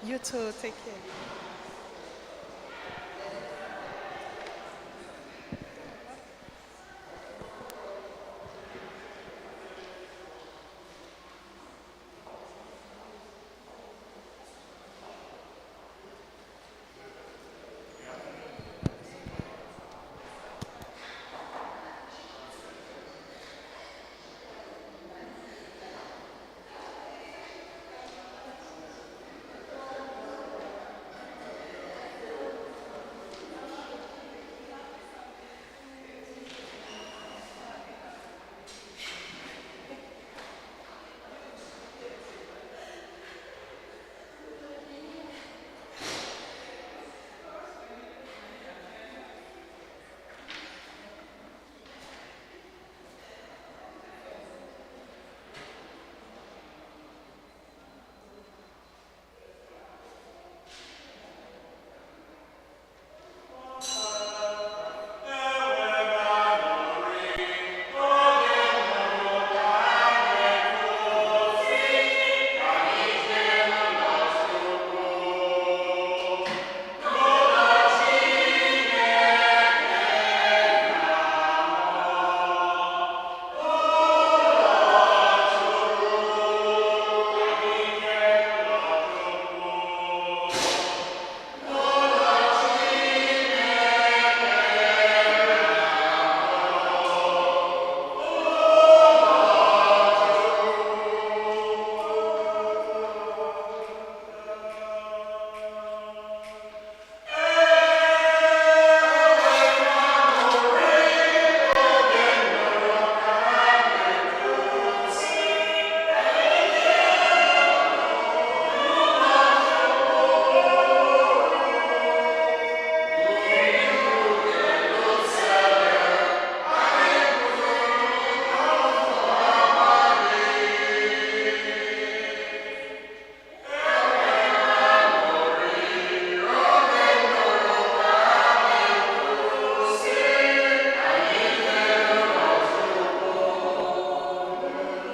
You too. Take care.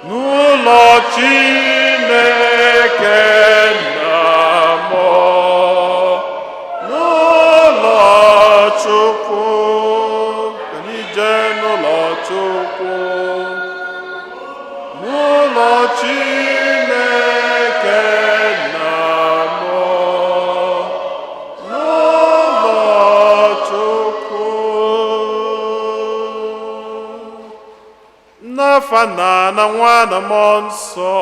N'ụlọ Chineke nna m, n'ụlọ Chukwu, ka anyị jee n'ụlọ Chukwu. N'ụlọ Chineke nna m, n'ụlọ Chukwu. N'afa nna na nwa na mmụọ nsọ.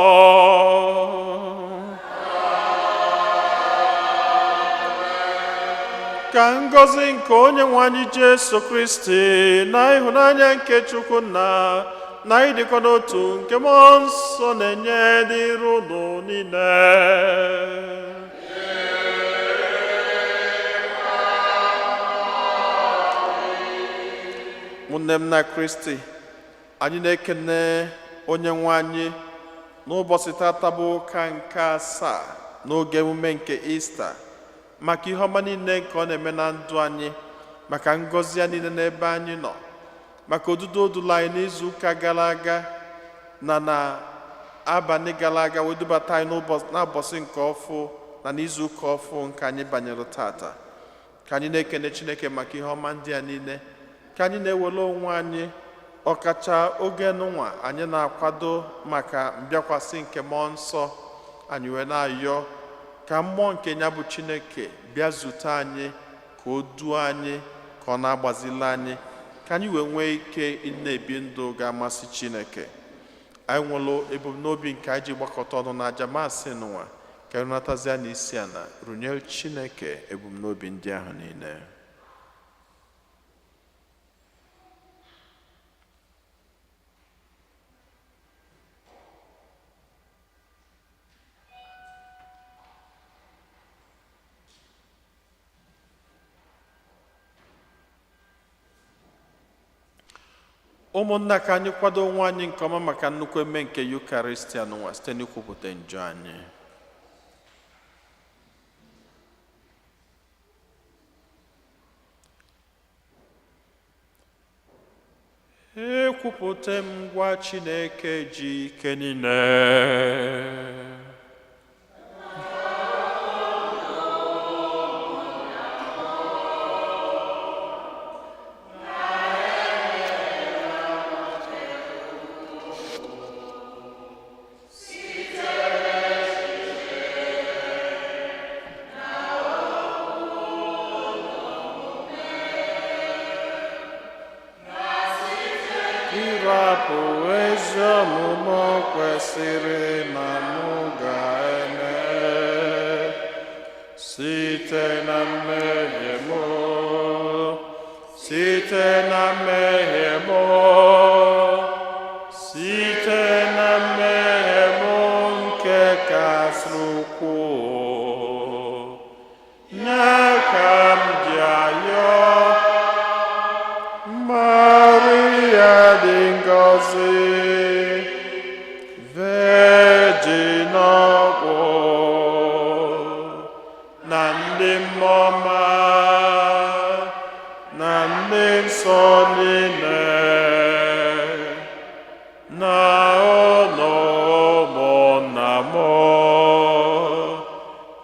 Ka ngọzi nke onye nwe anyị Jesu Kristi na ịhụnanya nke Chukwu nna na ịdịkọ n'otu nke mmụọ nsọ na-enye dịrị unu niile. Ụmụnne m na Kristi, anyị na-ekene onye nwe anyị n'ụbọchị tata bụ ụka nke asaa n'oge emume nke Ista maka ihe ọma niile nke ọ na-eme na ndụ anyị, maka ngọzi ya niile n'ebe anyị nọ, maka odudu odula anyị n'izu ụka gara aga na na abalị gara aga wee dubata anyị n'ụbọchị nke ọfụ na n'izu ụka ọfụ nke anyị banyere tata. Ka anyị na-ekene Chineke maka ihe ọma ndị a niile, ka anyị na-ewere onwe anyị ọkacha oge nụnwa anyị na-akwado maka mbịakwasị nke mmụọ nsọ anyị, wee na-ayọ ka mmụọ nke ya bụ Chineke bịa zute anyị, ka o duo anyị, ka ọ na-agbazili anyị, ka anyị wee nwee ike ị na-ebi ndụ ga-amasị Chineke. Anyị nwere ebumnobi nke anyị ji gbakọta ọnụ na aja masị nụnwa, ka anyị natazia n'isi ala rụnyere Chineke ebumnobi ndị ahụ niile. Ụmụnna, ka anyị kwado onwe anyị nke ọma maka nnukwu eme nke Yukaristia n'ụwa site n'ikwupụta njọ anyị. Ekwupụta m ngwa Chineke ji ike niile. hapụ ezi omume o kwesịrị na mụ ga-eme. Site na mmehie m, site na mmehie m, site na mmehie m nke kasị ukwuu, nye ka m ji ayọ Maria dị ngọzi, Virgin ọkpụ, na ndị mmụọ ọma, na ndị nsọ niile, na unu ụmụnna m,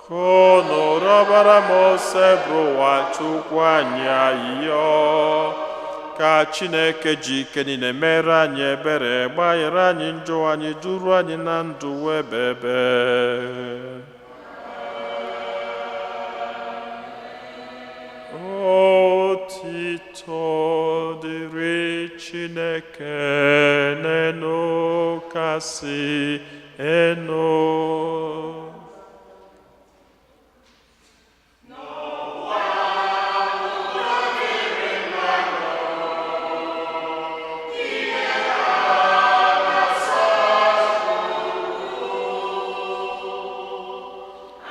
ka unu rịọbara m Osebụrụwa Chukwu anyị ayịyọ, ka Chineke ji ike niile mere anyị ebere, gbaghara anyị njọ anyị, duru anyị na ndụ ebebe. Otito dịrị Chineke n'enu kasị enu.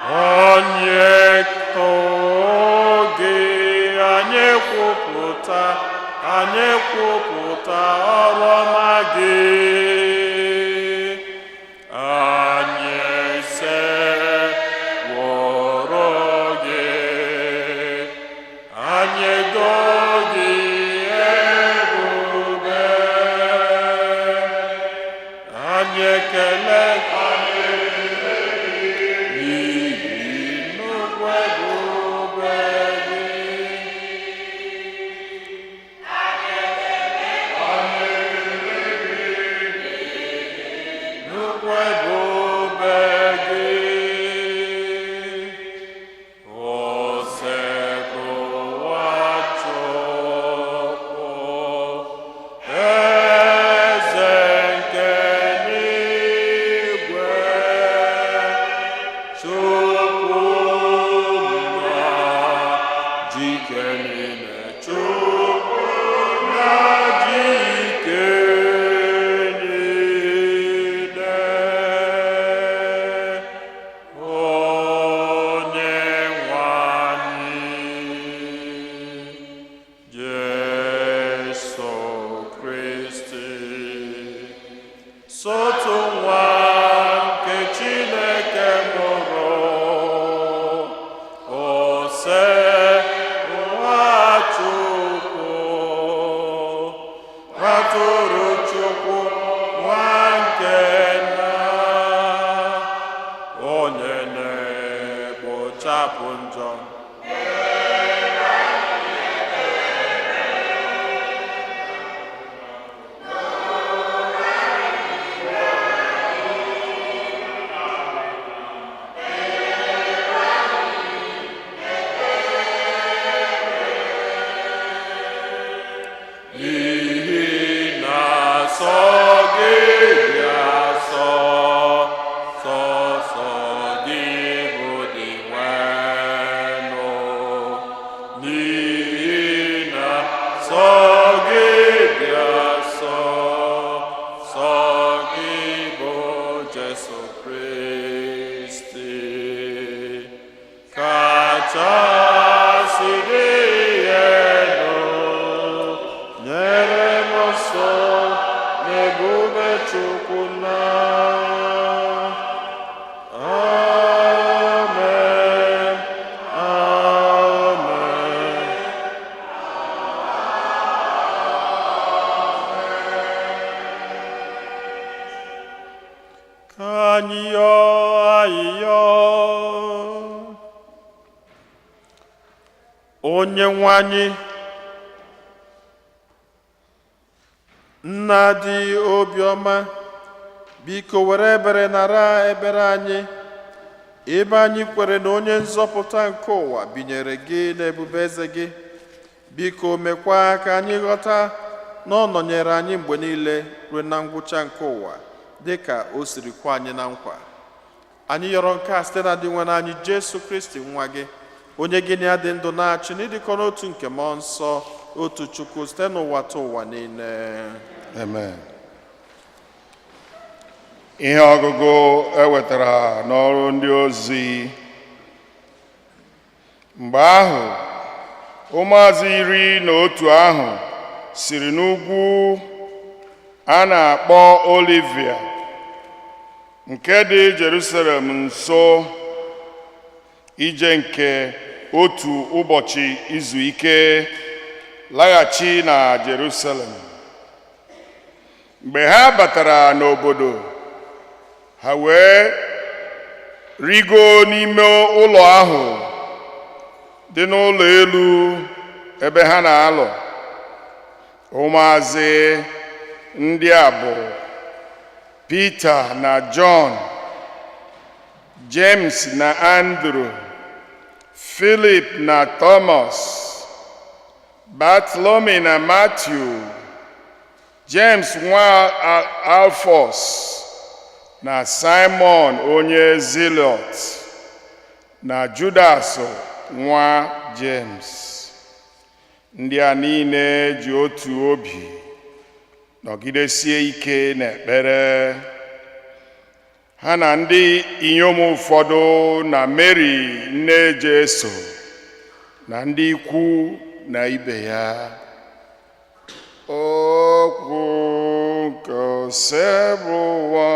Onye too gị, anyị kwupụta, anyị kwupụta ọrụ ọma gị. Anyị seworo gị, anyị doo gị ebube, anyị ekele n'ihi nnukwu ebube gị. Nnukwu ebube gị, Osebụrụwa Chukwu, eze nke n'igwe, Chukwu nna jike niile, Chukwu nna jike niile, onye nwe anyị Jesu Kristi, sotu nwa nke Chineke mụrụ, ose nwa Chukwu, atụrụ Chukwu, nwa nke nna, onye na-ekpochapụ njọ. N'ihi na sọ gị dị asọ, sọsọ gị bụ Dinwenụ. N'ihi na sọ gị dị asọ, sọ gị bụ Jesu Kristi. Kachasị dị elu, nyere m nsọ n'ebube Chukwu nna. Amen. Amen. Ka anyị yọọ ayịyọ. Onye nwe anyị, nna dị obiọma, biko were ebere nara ebere anyị, ebe anyị kwere na onye nzọpụta nke ụwa binyere gị n'ebube eze gị. Biko mekwa ka anyị ghọta Na ọ nọnyere anyị mgbe niile ruo na ngwụcha nke ụwa, dị ka o siri kwe anyị na nkwa. Anyị yọrọ nke a site na Dinwenụ anyị Jesu Kristi, nwa gị, onye gị na ya dị ndụ na-achị n'ịdịkọ n'otu nke Mmụọ Nsọ, otu Chukwu, site n'ụwa ta ụwa niile. Amen. Ihe ọgụgụ e wetara n'Ọrụ Ndị Ozi. Mgbe ahụ, ụmụazụ 11 ahụ siri n'ugwu a na-akpọ Olivia, nke dị Jerusalem nso, ije nke otu ụbọchị izu ike, laghachi na Jerusalem. Mgbe ha batara n'obodo, ha wee rigo n'ime ụlọ ahụ dị n'ụlọ elu ebe ha na-alọ. Ụmụazị ndị a bụ Pita na Jọn, James na Andrew, Philip na Thomas, Bartholomew na Matthew, James nwa Alfos na Simon onye Zilọt, na Judas nwa James. Ndị a niile ji otu obi nọgidesie ike n'ekpere ha, na ndị inyom ụfọdụ, na Mary nne Jesu, na ndị ikwu na ibe ya. Okwu nke Osebụrụwa.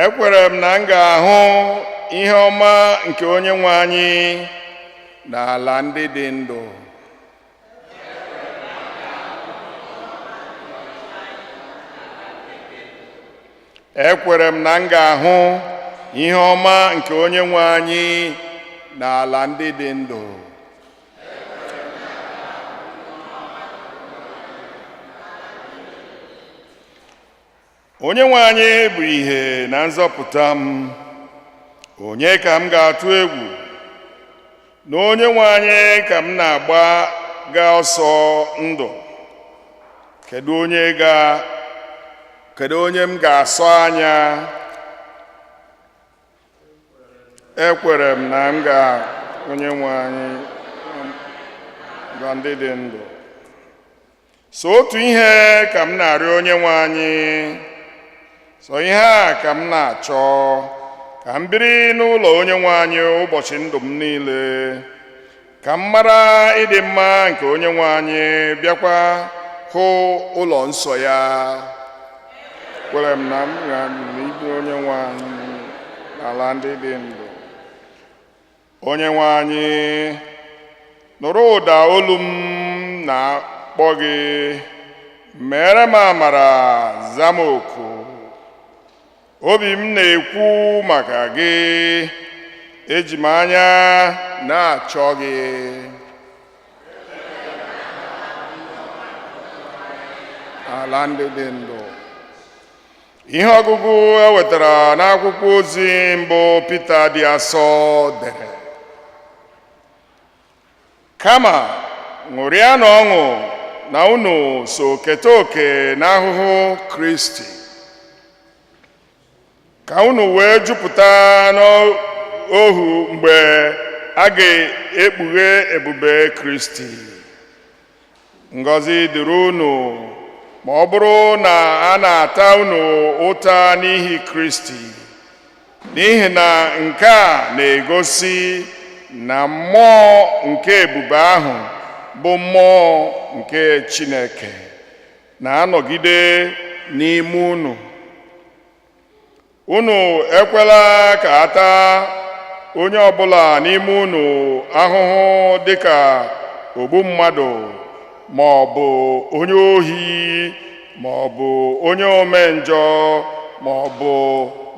Ekwere m na m ga-ahụ ihe ọma nke Onye nwe anyị n'ala ndị dị ndụ. Ekwere m na m ga-ahụ ihe ọma nke Onye nwe anyị n'ala ndị dị ndụ. Onye nwe anyị bụ ihe na nzọpụta m. Onye ka m ga-atụ egwu? Na Onye nwe anyị ka m na-agba ga ọsọ ndụ. Kedu onye m ga-asọ anya? Ekwere m na m ga Onye nwe anyị gwa ndị dị ndụ. So otu ihe ka m na-arịọ Onye nwe anyị, so ihe a ka m na-achọ, ka m biri n'ụlọ Onye nwe anyị ụbọchị ndụ m niile, ka m mara ịdị mma nke Onye nwe anyị, bịakwa hụ ụlọ nsọ ya. Kwere m na m ga ibi Onye nwe anyị n'ala ndị dị ndụ. Onye nwe anyị, nụrụ ụda olu m na-akpọ gị. Mere m amara, za m oku. Obi m na-ekwu maka gị, eji m anya na-achọ gị. Ala ndị dị ndụ. Ihe ọgụgụ e wetara n'akwụkwọ ozi mbụ Pita dị asọ dere. Kama ṅụrịanụ ọṅụ na unu so keta oke n'ahụhụ Kristi, ka unu wee jupụta n'ọṅụ mgbe a ga-ekpughe ebube Kristi. Ngọzi dịrị unu ma ọ bụrụ na a na-ata unu ụta n'ihi Kristi, n'ihi na nke a na-egosi na mmụọ nke ebube ahụ, bụ mmụọ nke Chineke, na-anọgide n'ime unu. Unu ekwela ka a taa onye ọbụla n'ime unu ahụhụ dịka ogbu mmadụ, ma ọ bụ onye ohi, ma ọ bụ onye omenjọ, ma ọ bụ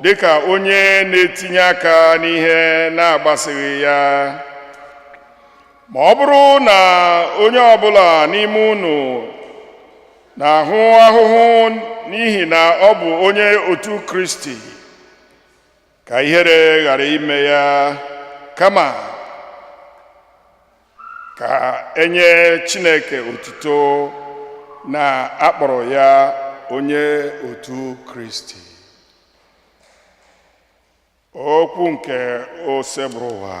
dịka onye na-etinye aka n'ihe na-agbasịghị ya. Ma ọ bụrụ na onye ọbụla n'ime unu Na-ahụ ahụhụ n'ihi na ọ bụ onye otu Kristi, ka ihere ghara ime ya, kama ka enye Chineke otuto na akpọrọ ya onye otu Kristi. Okwu nke Osebụrụwa.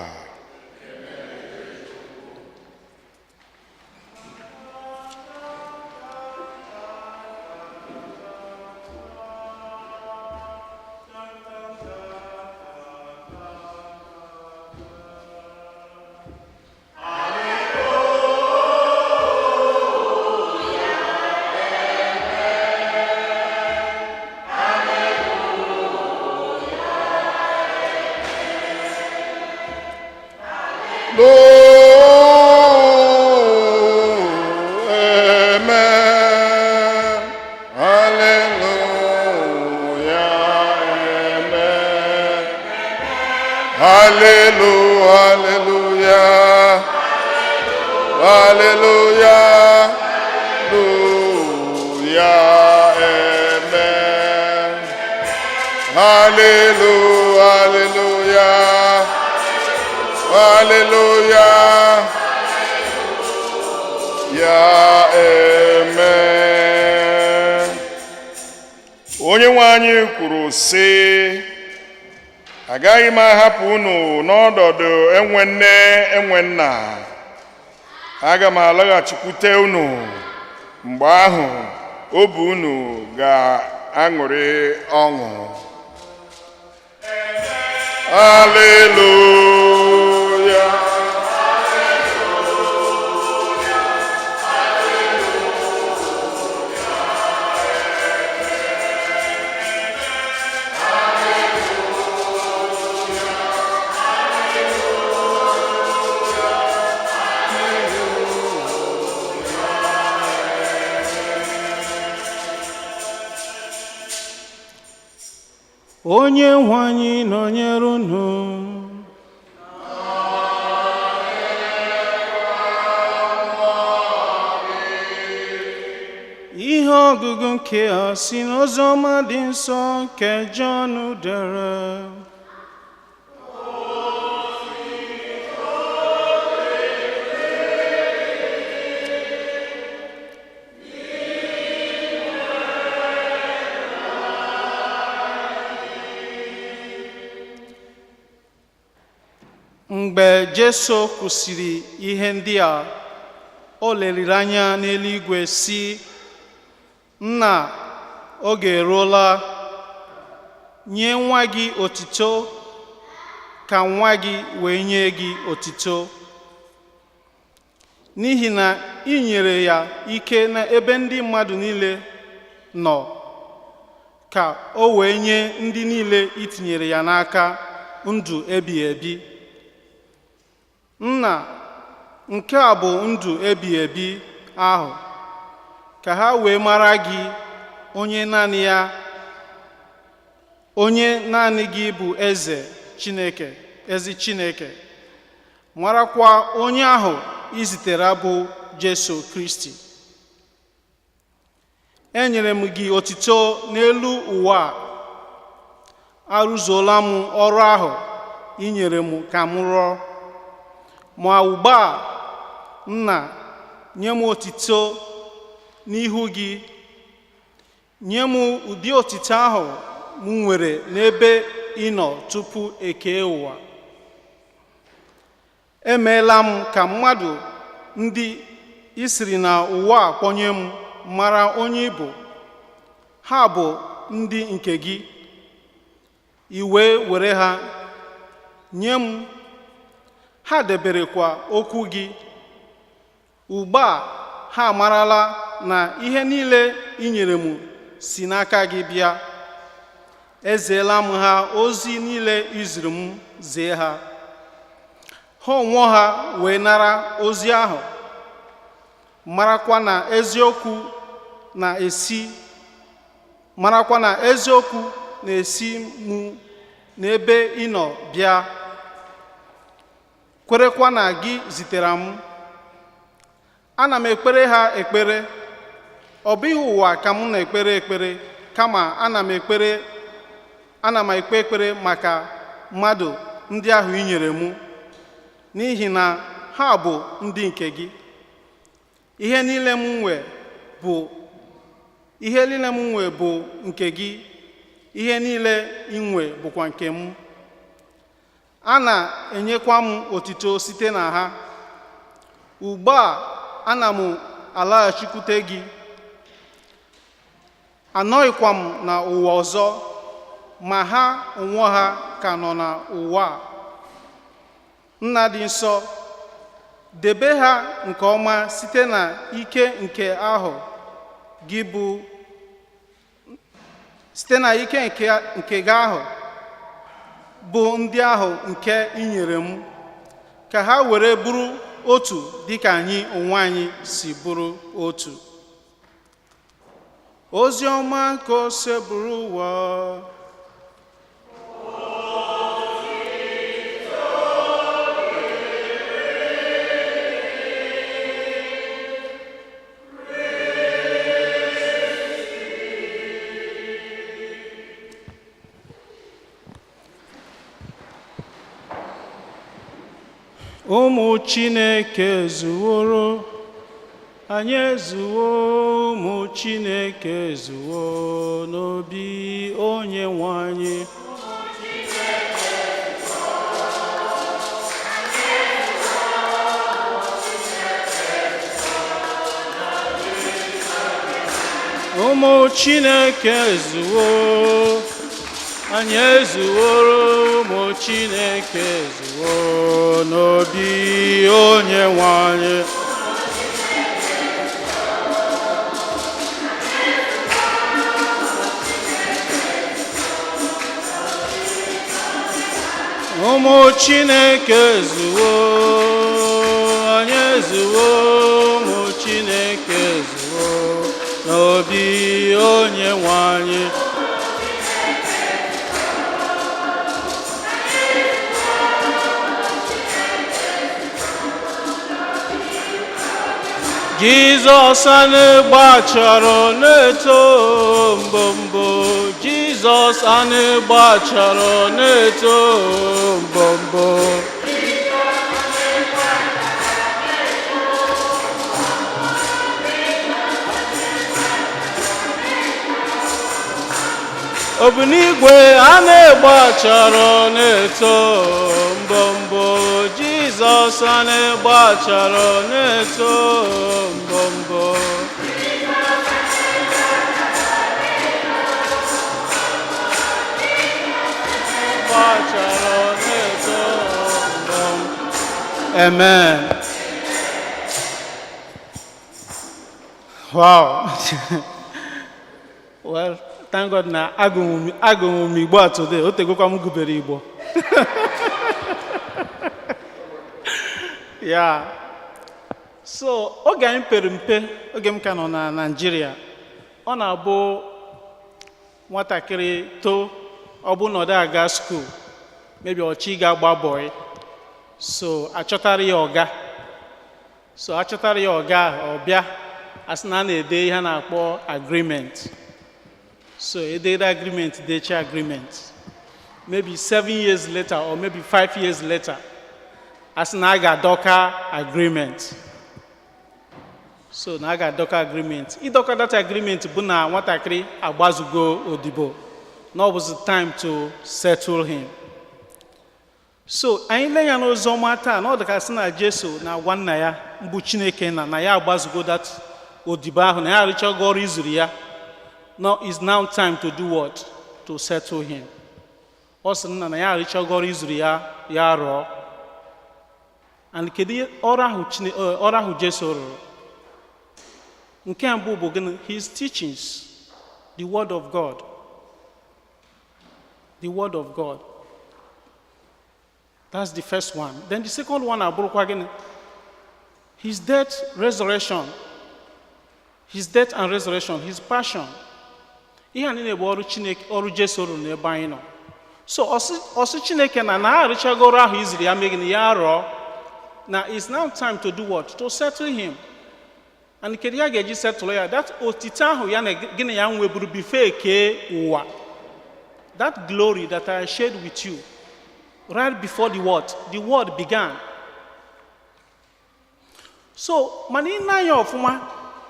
Amen. Hallelujah. Amen. Hallelujah. Hallelujah. Hallelujah. Hallelujah. Amen. Hallelujah. Hallelujah. Hallelujah. Ya, amen. Onye nwe anyị kwuru sị, agaghị m ahapụ unu n'ọnọdụ enwe nne enwe nna. Aga m alọghachikwute unu. Mgbe ahụ, obi unu ga-aṅụrị ọṅụ. Hallelujah. Onye nwe anyị nọnyere unu. Ihe ọgụgụ nke a si n'oziọma dị nsọ nke Jọn dere. Mgbe Jesu kwusịrị ihe ndị a, o leliri anya n'eluigwe sị, Nna, oge eruola. Nye nwa gị otito, ka nwa gị wee nye gị otito, n'ihi na ị nyere ya ike n'ebe ndị mmadụ niile nọ, ka o wee nye ndị niile i tinyere ya n'aka ndụ ebighị ebi. Nna, nke a bụ ndụ ebighị ebi ahụ, ka ha wee mara gị, onye naanị gị bụ eze Chineke, ezi Chineke, marakwa onye ahụ i zitere bụ Jesu Kristi. Enyere m gị otito n'elu ụwa a. Arụzuola m ọrụ ahụ i nyere m ka m rụọ. Ma ugbu a, Nna, nye m otito n'ihu gị. Nye m ụdị otito ahụ m nwere n'ebe ị nọ tupu ekee ụwa. Emeela m ka mmadụ ndị i siri na ụwa a kpọnye m mara onye ị bụ. Ha bụ ndị nke gị, i wee were ha nye m. Ha deberekwa okwu gị. Ugbu a ha amarala na ihe niile i nyere m si n'aka gị bịa. Eziela m ha ozi niile i ziri m zie ha. Ha onwe ha wee nara ozi ahụ, marakwa na eziokwu na-esi mụ n'ebe ị nọ bịa, kwerekwa na gị zitere m. Ana m ekpere ha ekpere. Ọ bụghị ụwa ka m na-ekpere ekpere, kama ana m ekpe ekpere maka mmadụ ndị ahụ i nyere mụ, n'ihi na ha bụ ndị nke gị. Ihe niile m nwe bụ nke gị, ihe niile ị nwe bụkwa nke m. A na-enyekwa m otito site na ha. Ugbu a ana m alaghachikwute gị. Anọghịkwa m n'ụwa ọzọ, ma ha onwe ha ka nọ n'ụwa a. Nna dị nsọ, debe ha nke ọma site na ike nke ahụ gị bụ site na ike nke gị ahụ bụ ndị ahụ nke ị nyere m, ka ha were bụrụ otu dịka anyị onwe anyị si bụrụ otu. Ozi ọma nke Osebụrụwa. Ụmụ Chineke zuworo, anyị ezuwo. Ụmụ Chineke zuwo n'obi onye nwe anyị. Ụmụ Chineke zuwo, anyị ezuworo. Ụmụ Chineke zuwo n'obi onye nwe anyị. Ụmụ Chineke zuwo, anyị ezuwo. Ụmụ Chineke zuwo n'obi onye nwe anyị. Jizọs anyị gbachara na-eto mbombo. Jizọs anyị gbachara na-eto mbombo. Ogbunigwe a na-egbachara na-eto mbombo. Jizọs a na-egbachara na-eto mbombo. Gbachara na-eto mbombo. Amen. Wow. Well, thank God na agụrụ m Igbo a today. O tegokwa m gụbere Igbo. Yeah. So, oge anyị pere mpe, oge m ka nọ na Naịjirịa, ọ na-abụ nwatakịrị too, ọ bụ na ọ dịghị aga school, maybe ọchị ga-agba boy, so achọtara ya ọga. So achọtara ya ọga ahụ, ọ bịa, asị na a na-ede ihe a na-akpọ agreement. So edede agreement, dechi agreement. Maybe 7 years later or maybe 5 years later, asị na a ga-adọka agreement. So na a ga-adọka agreement. Ịdọka that agreement bụ na nwatakịrị agbazugo odibo. Na ọ bụzi time to settle him. So anyị lee ya n'ozi ọma taa, na ọ dịka sị na Jesu na-agwa nna ya mbụ Chineke na ya agbazugo that odibo ahụ, na ya arụchago ọrụ izuru ya. Now is now time to do what? To settle him. Ọ sị nna na ya arụchago ọrụ izuru ya ya rụọ. And kedu ihe ọrụ ahụ ọrụ ahụ Jesu rụrụ? Nke mbụ bụ gịnị? His teachings, the word of God. The word of God. That's the first one. Then the second one abụrụkwa gịnị? His death, resurrection. His death and resurrection, his passion. Ihe a niile bụ ọrụ Chineke, ọrụ Jesu rụrụ n'ebe anyị nọ. So ọsị Chineke na arụchago ọrụ ahụ iziri ya mee gịnị ya rụọ. Na it's now time to do what? To settle him. And kedu ya ga-eji settle ya? That otito ahụ ya na gịnị ya nweburu before kee ụwa, that glory that I shared with you right before the world began. So mana ị na-anya ọfụma,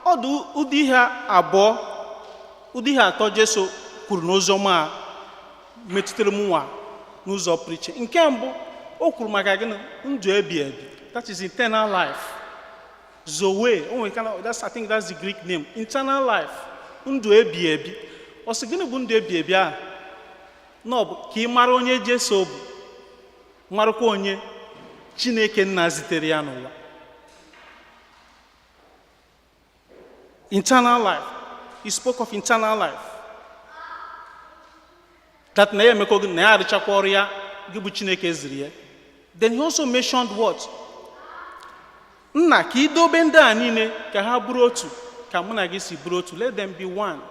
ọ dị ụdị ihe abụọ, ụdị ihe atọ Jesu kwuru n'oziọma a metụtara m nwa n'ụzọ pụrụ iche. Nke mbụ, o kwuru maka gịnị? Ndụ ebi ebi, that is eternal life, zoe. O nwere kind of, that's, I think that's the Greek name, eternal life, ndụ ebi ebi. Ọ sị gịnị bụ ndụ ebi ebi ahụ? Na ọ bụ ka ị mara onye Jesu bụ, marakwa onye Chineke Nna zitere ya n'ụwa. Eternal life. He spoke of eternal life, that na ya emekọ gị na ya arịchakwa ọrụ ya gị bụ Chineke ziri ya. Then he also mentioned what? Nna, ka idobe ndị a niile ka ha bụrụ otu ka mụ na gị si bụrụ otu. Let them be one.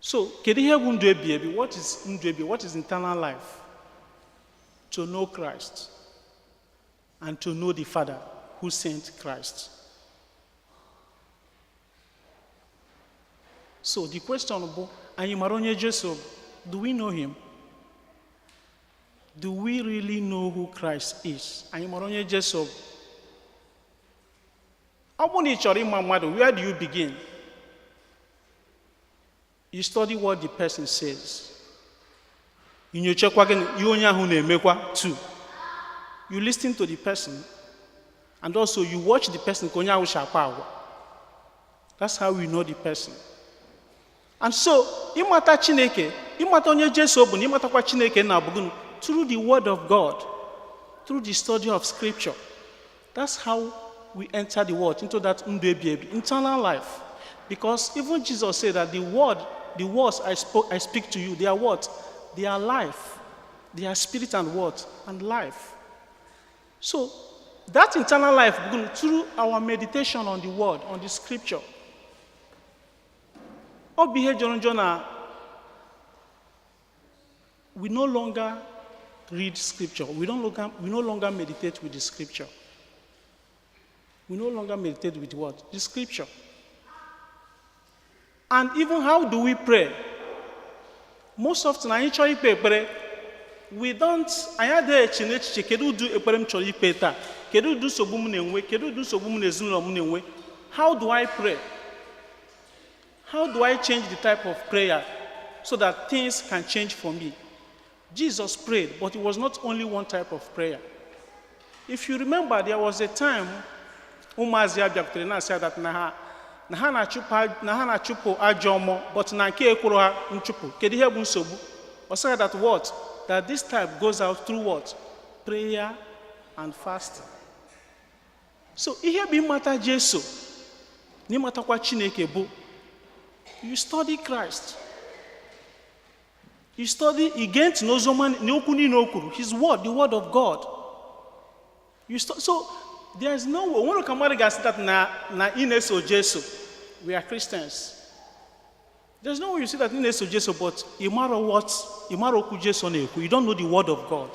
So kedu ihe bụ ndụ ebi ebi? What is ndụ ebi? What is eternal life? To know Christ and to know the Father who sent Christ. So the question bụ, anyị mara onye Jesu bụ? Do we know him? Do we really know who Christ is? Anyị mara onye Jesu bụ? Ọ bụrụ na ị chọrọ ịma mmadụ, where do you begin? You study what the person says. Inyochakwa gịnị ihe onye ahụ na-emekwa too. You listen to the person and also you watch the person ka onye ahụ si akpa agwa. That's how we know the person. And so ịmata Chineke, ịmata onye Jesu bụ na ịmatakwa Chineke na bụ gịnị? Through the word of God, through the study of scripture. That's how we enter the world, into that ndụ ebi ebi, eternal life. Because even Jesus said that the words I speak to you, they are what? They are life. They are spirit and what? And life. So that eternal life, through our meditation on the word, on the scripture. Ọ bụ ihe jọrọ njọ na we no longer read scripture. We no longer meditate with the scripture. We no longer meditate with what? The scripture. And even how do we pray? Most often, anyị chọrọ ikpe ekpere, we don't, anyị adịghị eche n'echiche, kedu ụdị ekpere m chọrọ ikpe taa? Kedu ụdị nsogbu m na-enwe? Kedu ụdị nsogbu m na ezinụlọ m na-enwe? How do I pray? How do I change the type of prayer so that things can change for me? Jesus prayed, but it was not only one type of prayer. If you remember, there was a time ụmụazị ya bịakwutere na-asị that na ha na-achụpụ ajọ mmụọ, but na nke ekwuru ha nchụpụ. Kedu ihe bụ nsogbu? Ọ sị that what? That this type goes out through what? Prayer and fasting. So ihe bụ ịmata Jesu na ịmatakwa Chineke bụ you study Christ. You study, ige ntị n'oziọma n'okwu niile o kwuru, his word, the word of God. So there is no way, onwere ka mmadụ ga-asị that na ị na-eso Jesu. We are Christians. There's no way you see that ị na-eso Jesu, but ị mara what, ị mara okwu Jesu na-ekwu. You don't know the word of God.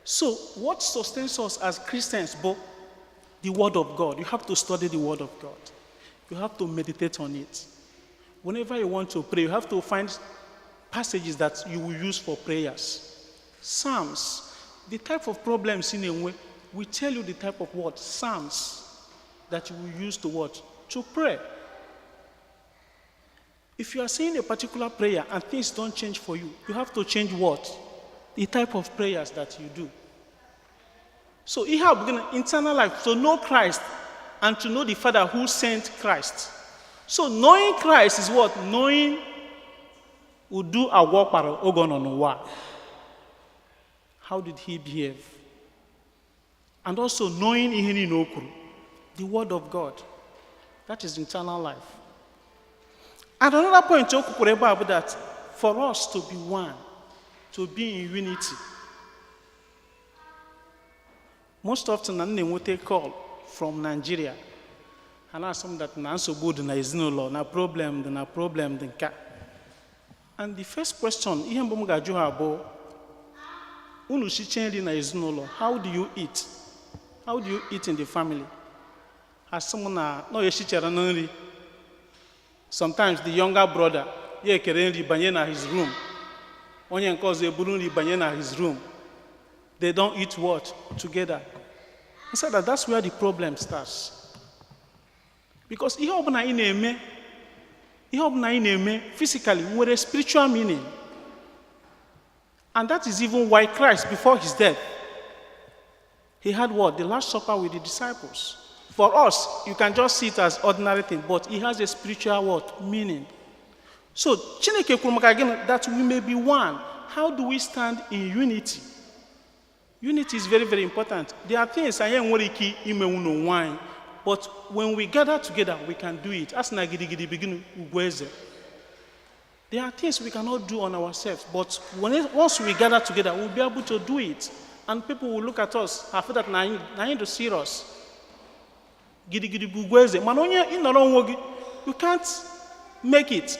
So what sustains us as Christians bụ the word of God. You have to study the word of God. You have to meditate on it. Whenever you want to pray, you have to find passages that you will use for prayers. Psalms, the type of problems in a way, we tell you the type of what? Psalms that you will use to what? To pray. If you are saying a particular prayer and things don't change for you, you have to change what? The type of prayers that you do. So you have eternal life, to know Christ and to know the Father who sent Christ. So knowing Christ is what? Knowing ụdị agwa ọ kpara oge ọ nọ n'ụwa. How did he behave? And also knowing ihe niile o kwuru, the word of God. That is eternal life. And another point o kwukwara ebe a bụ that for us to be one, to be in unity. Most often na m na-enweta call from Nigeria. Ha na-asị m that na nsogbu dị na ezinụlọ, na problem dị, na problem dị nke a. And the first question, ihe mbụ m ga-ajụ ha bụ, unu siche nri na ezinụlọ, how do you eat? How do you eat in the family? Asị m na na ọ eshichara na nri. Sometimes the younger brother ya ekere nri banye na his room. Onye nke ọzọ eburu nri banye na his room. They don't eat what? Together. Instead that that's where the problem starts. Because ihe ọbụla ị na-eme, ihe ọbụla ị na-eme physically nwere spiritual meaning. And that is even why Christ, before his death, he had what? The Last Supper with the disciples. For us, you can just see it as ordinary thing, but it has a spiritual what? Meaning. So, Chineke kwuru maka gịnị? That we may be one. How do we stand in unity? Unity is very, very important. There are things anyị enwere ike imenwu n'onwe anyị, but when we gather together, we can do it. Asị na gidigidi begin ugwu eze. There are things we cannot do on ourselves, but once we gather together, we'll be able to do it. And people will look at us and feel that na anyị dị serious. Gidigidi bụ ugwu eze. Mana onye ị nọrọ onwe gị, you can't make it.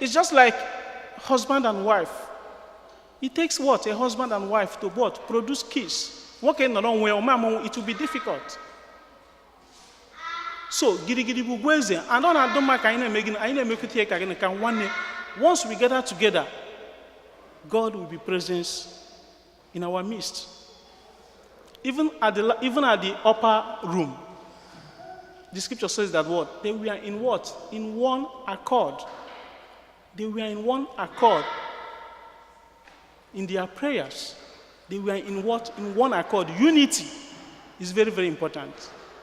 It's just like husband and wife. It takes what? A husband and wife to what? Produce kids. Nwoke nọrọ onwe ya, ọma amụnwụ, it will be difficult. So, gidigidi bụ ugwu eze. And ọ na-adụ mma ka anyị na-eme gịnị? Anyị na-emekọta ihe ka gịnị? Ka nwanne. Once we gather together, God will be present in our midst. Even at the upper room, the scripture says that what? They were in what? In one accord. They were in one accord in their prayers. They were in what? In one accord. Unity is very, very important.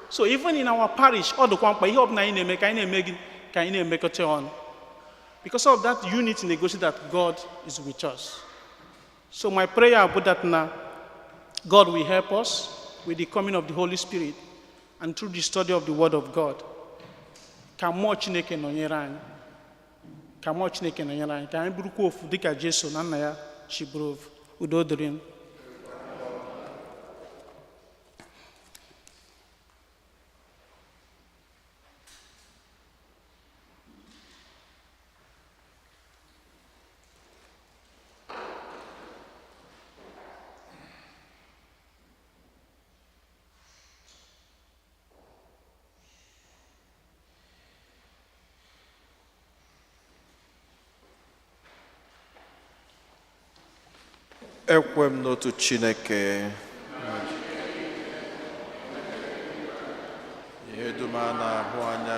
So even in our parish, ọ dịkwa mkpa ihe ọbụla anyị na-eme ka anyị na-eme gị ka anyị na-emekọta ọnụ. Because of that unity negotiate that God is with us. So my prayer about that now, God will help us with the coming of the Holy Spirit and through the study of the Word of God. Ka mmụọ Chineke nọnyere anyị. Ka mmụọ Chineke nọnyere anyị. Ka anyị bụrụkwa ofu dịka Jesu na nna ya si bụrụ ofu. Udo dịrị unu. Ekwe m n'otu Chineke, ihe dum a na-ahụ anya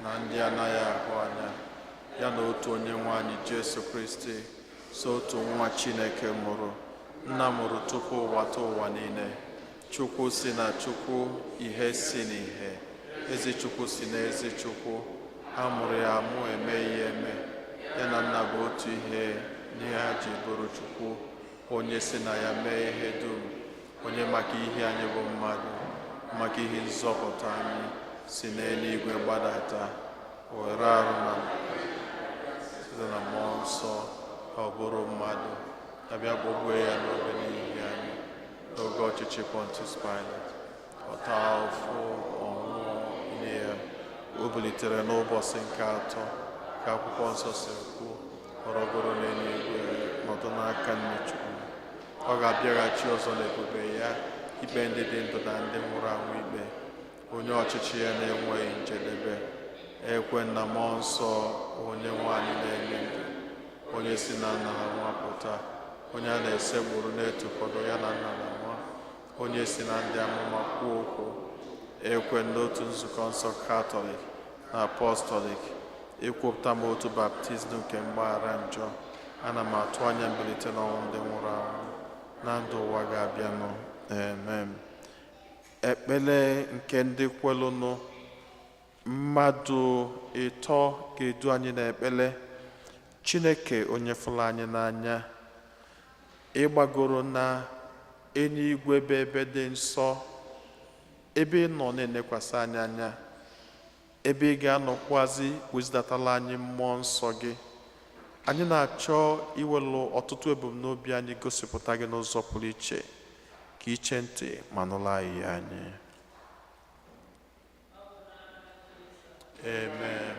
na ndị anaghị ahụ anya, ya na otu onye nwe anyị Jesu Kristi, so otu nwa Chineke mụrụ, nna mụrụ tupu ụwa ta ụwa niile, Chukwu si na Chukwu, ihe si n'ihe, ezi Chukwu si na ezi Chukwu, a mụrụ ya amụ, emeghị ya eme, ya na nna bụ otu ihe n'ihe ha ji bụrụ Chukwu, onye si na ya mee ihe dum, onye maka ihe anyị bụ mmadụ, maka ihe nzọpụta anyị si n'eluigwe gbadata, were arụ na site na mmụọ nsọ ka ọ bụrụ mmadụ, abịa kpọgbuo ya n'obe n'ihi anyị n'oge ọchịchị Pontius Pilate, ọ taa ụfụ, ọ nwụọ, nye ya, o bilitere n'ụbọchị nke atọ ka akwụkwọ nsọ si kwuo, ọ rọgoro n'eluigwe, nọdụ n'aka nne Chukwu. Ọ ga-abịaghachi ọzọ n'ebube ya ikpe ndị dị ndụ na ndị nwụrụ anwụ ikpe, onye ọchịchị ya na-enweghị njedebe. Ekwe na mmụọ nsọ onye nwe anyị na-enye ndụ, onye si na nna na nwa pụta, onye a na-esegburu na-etufọdụ ya na nna na nwa, onye si na ndị amụma kwuo okwu. Ekwe n'otu nzukọ nsọ Katọlik na Apọstọlik, ekwupụta m otu baptizim nke mgbaghara njọ, ana m atụ anya mbilite n'ọnwụ ndị nwụrụ anwụ na ndụ ụwa ga-abịanụ. Amen. Ekpere nke ndị kwelụnụ, mmadụ ịtọ ga-edu anyị n'ekpere. Chineke onye fụrụ anyị n'anya, ịgbagoro na eluigwe bụ ebe dị nsọ, ebe ị nọ na-enekwasị anyị anya, ebe ị ga-anọkwazi wezidatala anyị mmụọ nsọ gị. Anyị na-achọ iwelu ọtụtụ ebumnobi anyị gosipụta gị n'ụzọ pụrụ iche, ka iche ntị ma nụrụ anyị anyị. Amen.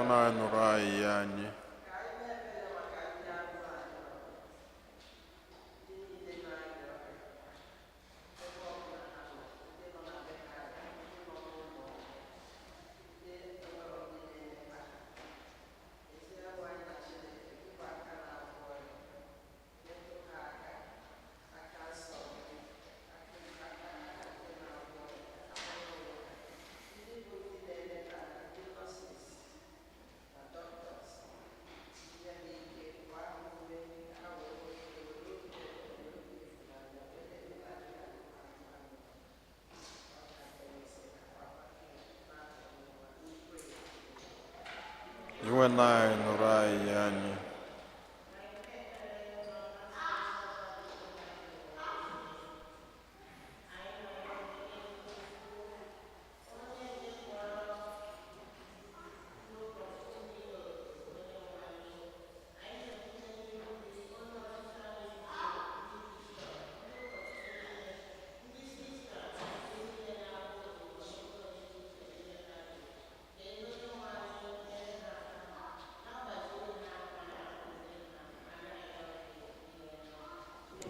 Dinwenụ anyị nụrụ ayịyọ anyị. Dinwenụ anyị nụrụ ayịyọ anyị.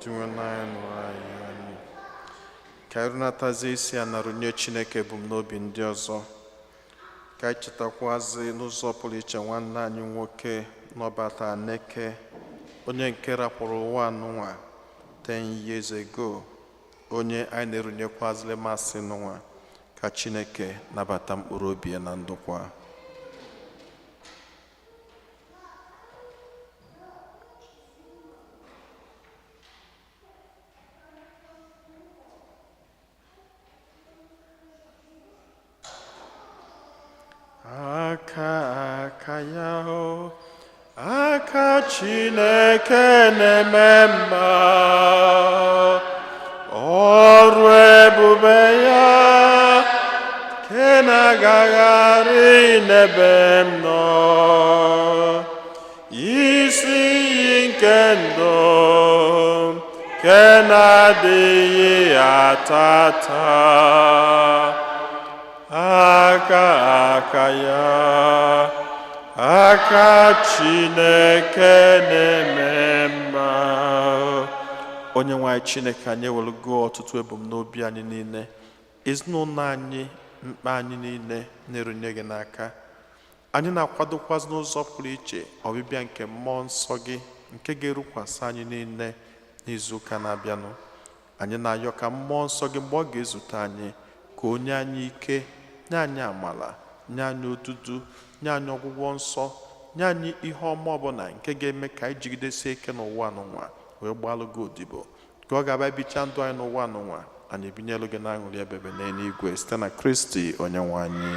Dinwenụ anyị nụrụ ayịyọ anyị. Ka anyị runatazie isi a na-arụnye Chineke ebumnobi ndị ọzọ. Ka anyị chetakwazi n'ụzọ pụrụ iche nwanne anyị nwoke Nọbata Aneke, onye nke rapụrụ ụwa nụnwa 10 years ago, onye anyị na-erunyekwazili masị nụnwa ka Chineke nabata mkpụrụ obi ya na ndokwa. Aka aka ya o, aka Chineke na-eme mma, ọrụ ebube ya ke na-agagharị n'ebe m nọ, isi iyi nke ndụ ke na-adịghị ata ata. Aka aka ya, aka Chineke na-eme mma. Onye nwe anyị Chineke, anyị ewelugo ọtụtụ ebumnobi anyị niile, ezinụlọ anyị, mkpa anyị niile na-erunye gị n'aka. Anyị na-akwadokwazi n'ụzọ pụrụ iche ọbịbịa nke mmụọ nsọ gị nke ga-erukwasị anyị niile n'izuụka na-abịanụ. Anyị na-ayọ ka mmụọ nsọ gị, mgbe ọ ga-ezute anyị, ka o nye anyị ike, nye anyị amala, nye anyị odudu, nye anyị ọgwụgwọ nsọ, nye anyị ihe ọma ọbụla nke ga-eme ka anyị jigidesie ike n'ụwa n'ụwa wee gbalụ gị odibo, ka ọ ga-abịa bichaa ndụ anyị n'ụwa n'ụwa, anyị ebinyelu gị n'aṅụrị ebebe n'eluigwe site na Kristi onye nwe anyị.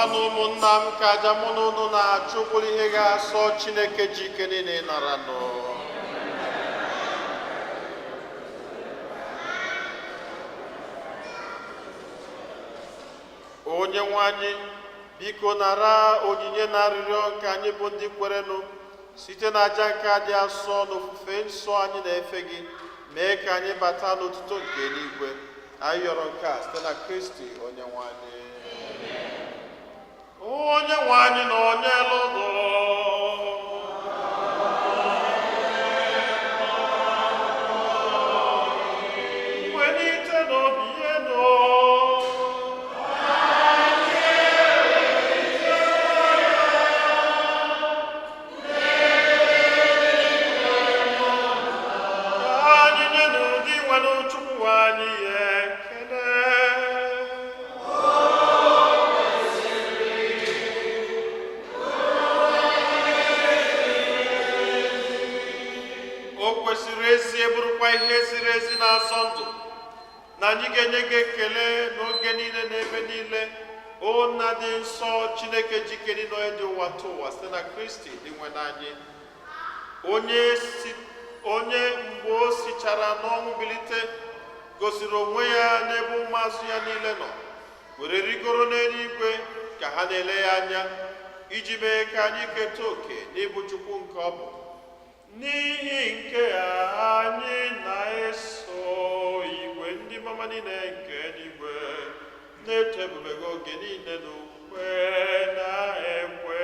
Rịọbanụ ụmụnna m ka aja mụ na unu na-achụ bụrụ ihe ga-asọ Chineke ji ike niile nara nụ. Onye nwe anyị, biko nara onyinye na arịrịọ nke anyị bụ ndị kwerenụ site na aja nke a dị asọ na ofufe nsọ anyị na-efe gị, mee ka anyị bata n'otuto nke eluigwe. Anyị yọrọ nke a site na Kristi onye nwe anyị. Onye nwe anyị na onye lụrụ welite n'obi elu. Ka anyị nye n'ụdị nwere Chukwu anyị ekele. O kwesịrị ezie, bụrụkwa ihe ziri ezi na-azọ ndụ, na anyị ga-enye gị ekele n'oge niile na ebe niile, o Nna dị nsọ, Chineke jikere niile, onye dị ụwa tụ ụwa, site na Kristi dị nwe n'anyị, onye mgbe o sichara n'ọnwụ bilite gosiri onwe ya n'ebe ụmụazụ ya niile nọ, were rigoro n'eluigwe ka ha na-ele ya anya, iji mee ka anyị keta oke n'ịbụ Chukwu nke ọ bụ. N'ihi nke a anyị na-eso igwe ndị mama niile nke eluigwe na-eto ebube gị oge niile n'ukwe na-ekwe.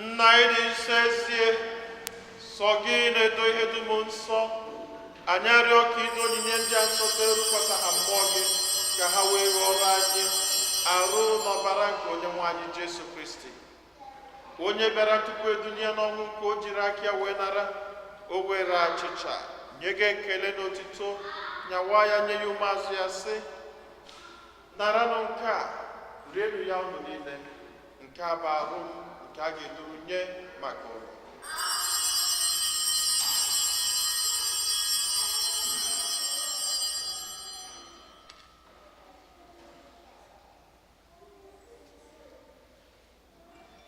Nna anyị dị nsọ, ezie sọ gị na-edo ihe dum nsọ, anyị arịọ ka ido onyinye ndị a nsọ erukwasa ha mmụọ gị, ka ha wee ghọrọ anyị arụ n'ọbara nke onye nwe anyị Jesu Kristi, onye bịara tupu edunye n'ọnwụ nke o jiri aka ya wee nara. O were achịcha, nye gị ekele n'otito, nyawa ya, nye ya ụmụazụ ya, sị: "Naranụ nke a, rienụ ya unu niile. Nke a bụ arụ m nke a ga-eduru nye maka unu."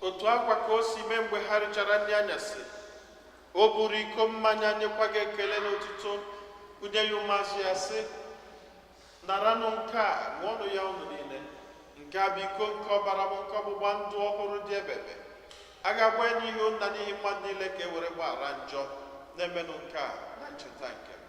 Otu akwa ka o si mee mgbe ha richara nri anyasị, o buru iko mmanya, nyekwa gị ekele n'otuto, kunye ya ụmụazụ ya, sị: "Naranụ nke a, ṅụọnụ ya unu niile. Nke a bụ iko nke ọbara m nke ọgbụgba ndụ ọhụrụ dị ebebe. A ga-agba ya n'ihu nna n'ihi mmadụ niile ka e were gbaghara njọ. Na-emenụ nke a na ncheta nke m.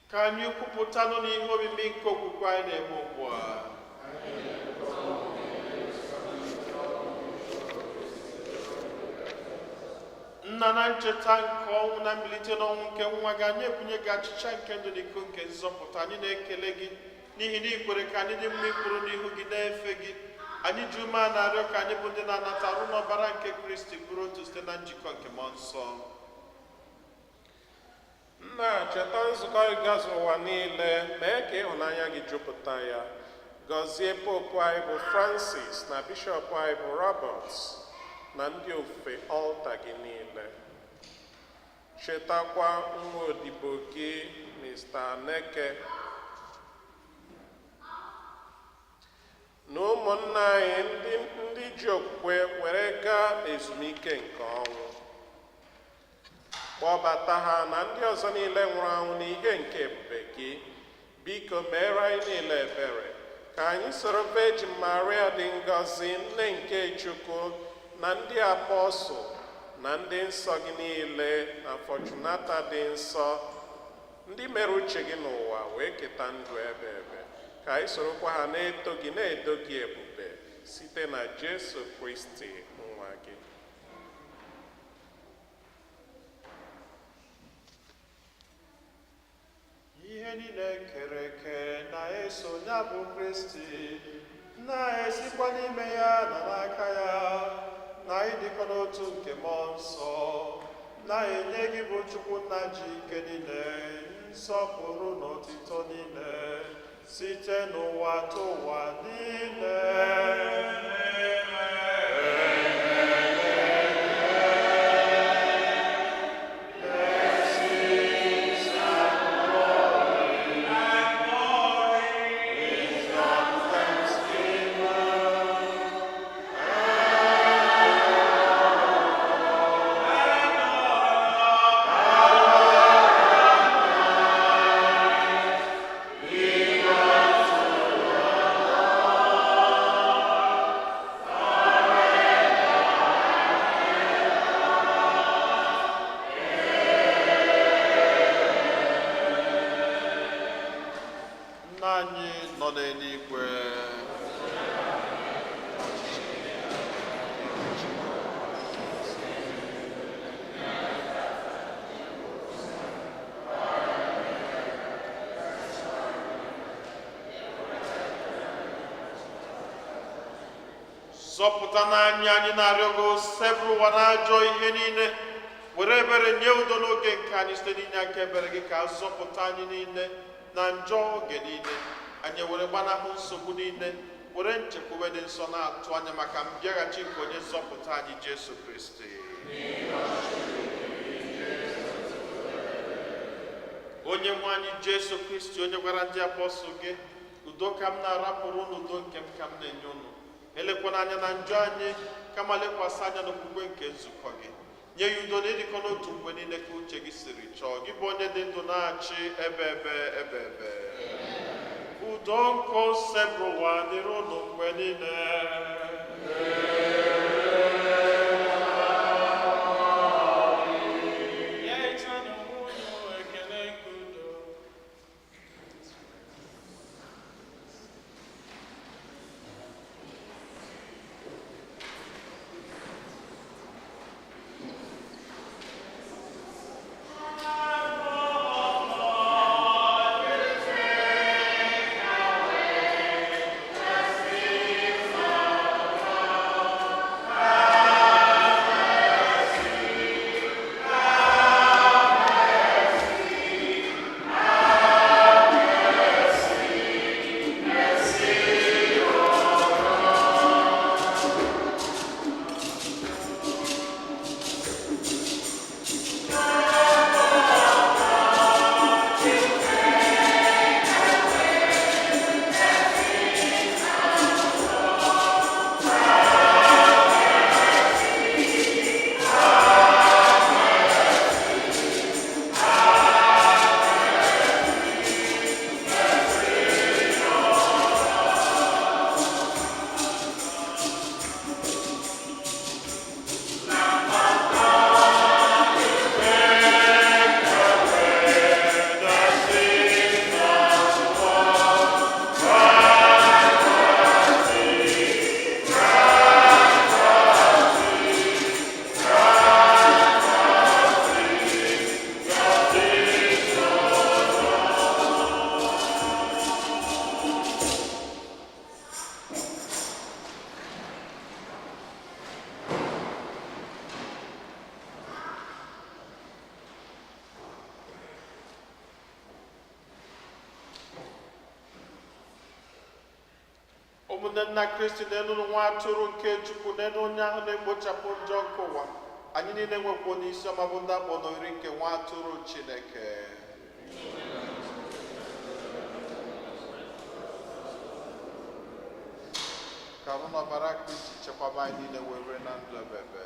Ka anyị kwupụtanụ n'ihe omimi nke okwukwe anyị na-eme ugbu a. Nna, na ncheta nke ọnwụ na mbilite n'ọnwụ nke nwa gị, anyị ebunye gị achịcha nke ndụ na iko nke nzọpụta. Anyị na-ekele gị n'ihi na ị kwere ka anyị dị mma ịkwụrụ n'ihu gị na-efe gị. Anyị ji ume a na-arịọ ka anyị bụ ndị na-anata arụ n'ọbara nke Kristi bụrụ otu site na njikọ nke Mmụọ Nsọ. Nna, cheta nzukọ gị gazu ụwa niile, mee ka ịhụnanya gị jupụta ya. Gọzie Popu anyị bụ Francis na Bishọp anyị bụ Roberts na ndị ofufe ọlta gị niile. Chetakwa nwa odibo gị Mr. Aneke na ụmụnna anyị ndị ji okwukwe were gaa ezumike nke ọnwụ. Kpọbata ha na ndị ọzọ niile nwụrụ anwụ n'ihe nke ebube gị. Biko meere anyị niile ebere, ka anyị soro Virgin Maria dị ngọzi, nne nke Chukwu, na ndị apọstụl na ndị nsọ gị niile, na Fortunata dị nsọ, ndị mere uche gị n'ụwa wee keta ndụ ebe ebe, ka anyị sorokwa ha na-eto gị, na-edo gị ebube, site na Jesu Kristi nwa gị. Ihe niile kere eke na-eso ya bụ Kristi, na-esikwa n'ime ya na n'aka ya, na ịdịkọ n'otu nke Mmụọ Nsọ, na-enye gị bụ Chukwu Nna ji ike niile, nsọpụrụ na otito niile, site n'ụwa tụ ụwa niile. Nna anyị nọ n'eluigwe, zọpụta n'anya anyị na-arịọ gị, sebụrụ ụwa na ajọ ihe niile, were ebere nye udo n'oge nke anyị, site n'inye aka ebere gị ka a zọpụta anyị niile na njọ oge niile, anyị were gbanahụ nsogbu niile, were nchekwube dị nsọ na-atụ anya maka mbịaghachi nke onye nzọpụta anyị Jesu Kristi. Onye nwe anyị Jesu Kristi, onye gwara ndị apọstụl gị, "Udo ka m na-arapụrụ unu, udo nke m ka m na-enye unu," elekwana anya na njọ anyị, kama lekwasị anya n'okwukwe nke nzukọ gị, nye ya udo na ịdịkọ n'otu mgbe niile ka uche gị siri chọọ, gị bụ onye dị ndụ na-achị ebe ebe ebe ebe. Udo nke Osebụrụwa dịrị unu mgbe niile. Nyerịtanụ onwe unu ekele nke udo. Amen. Ụmụnne nna Kristi, n'elu nwa atụrụ nke Chukwu, n'elu onye ahụ na-ekpochapụ njọ nke ụwa. Anyị niile nwekwa onye isi ọma bụ ndị akpọ n'oriri nke nwa atụrụ Chineke. Ka arụ na ọbara Kristi chekwaba anyị niile were na ndụ ebebe.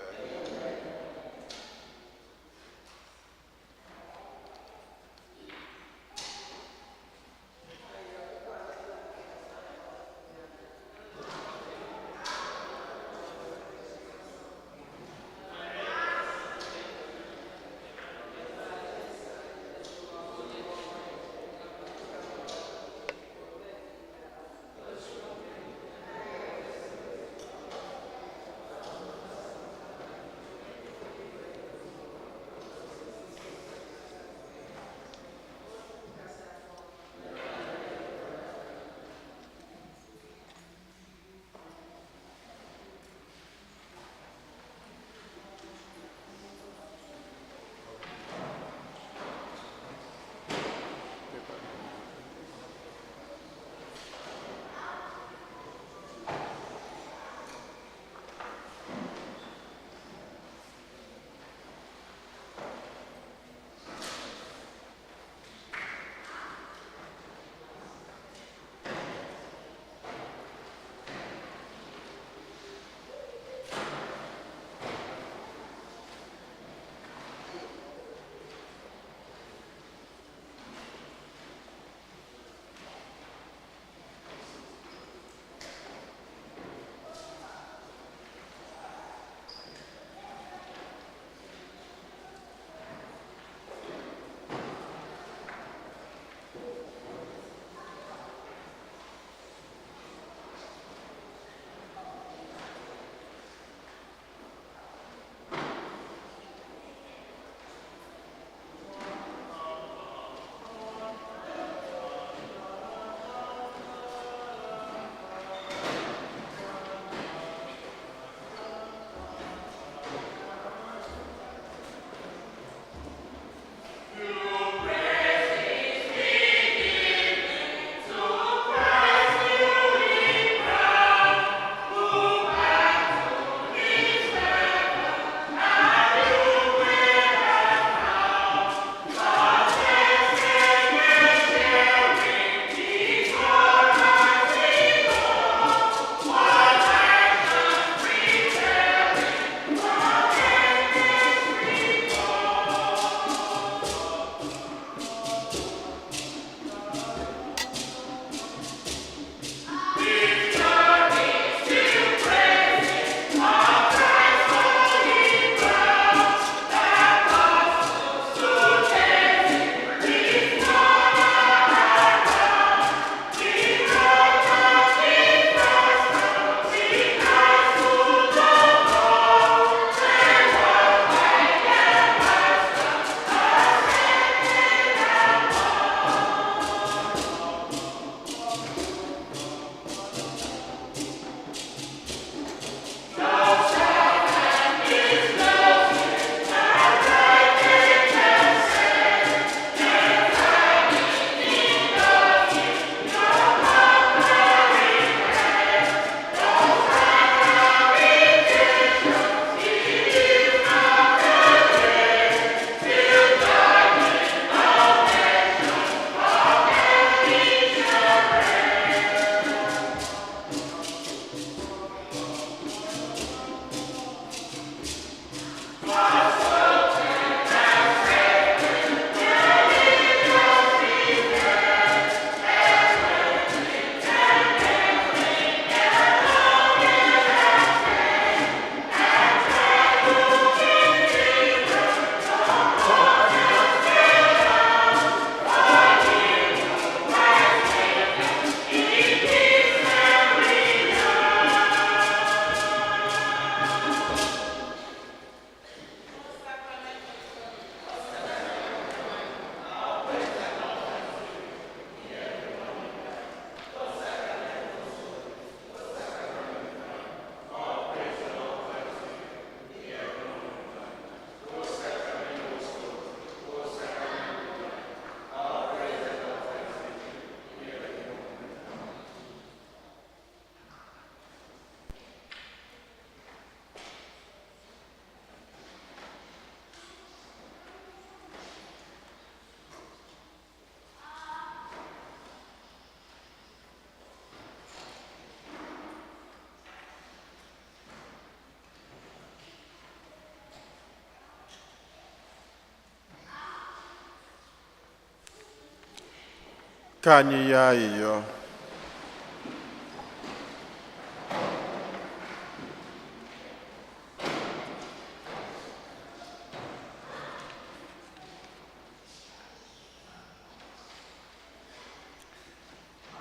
Ka anyị yọọ ayịyọ.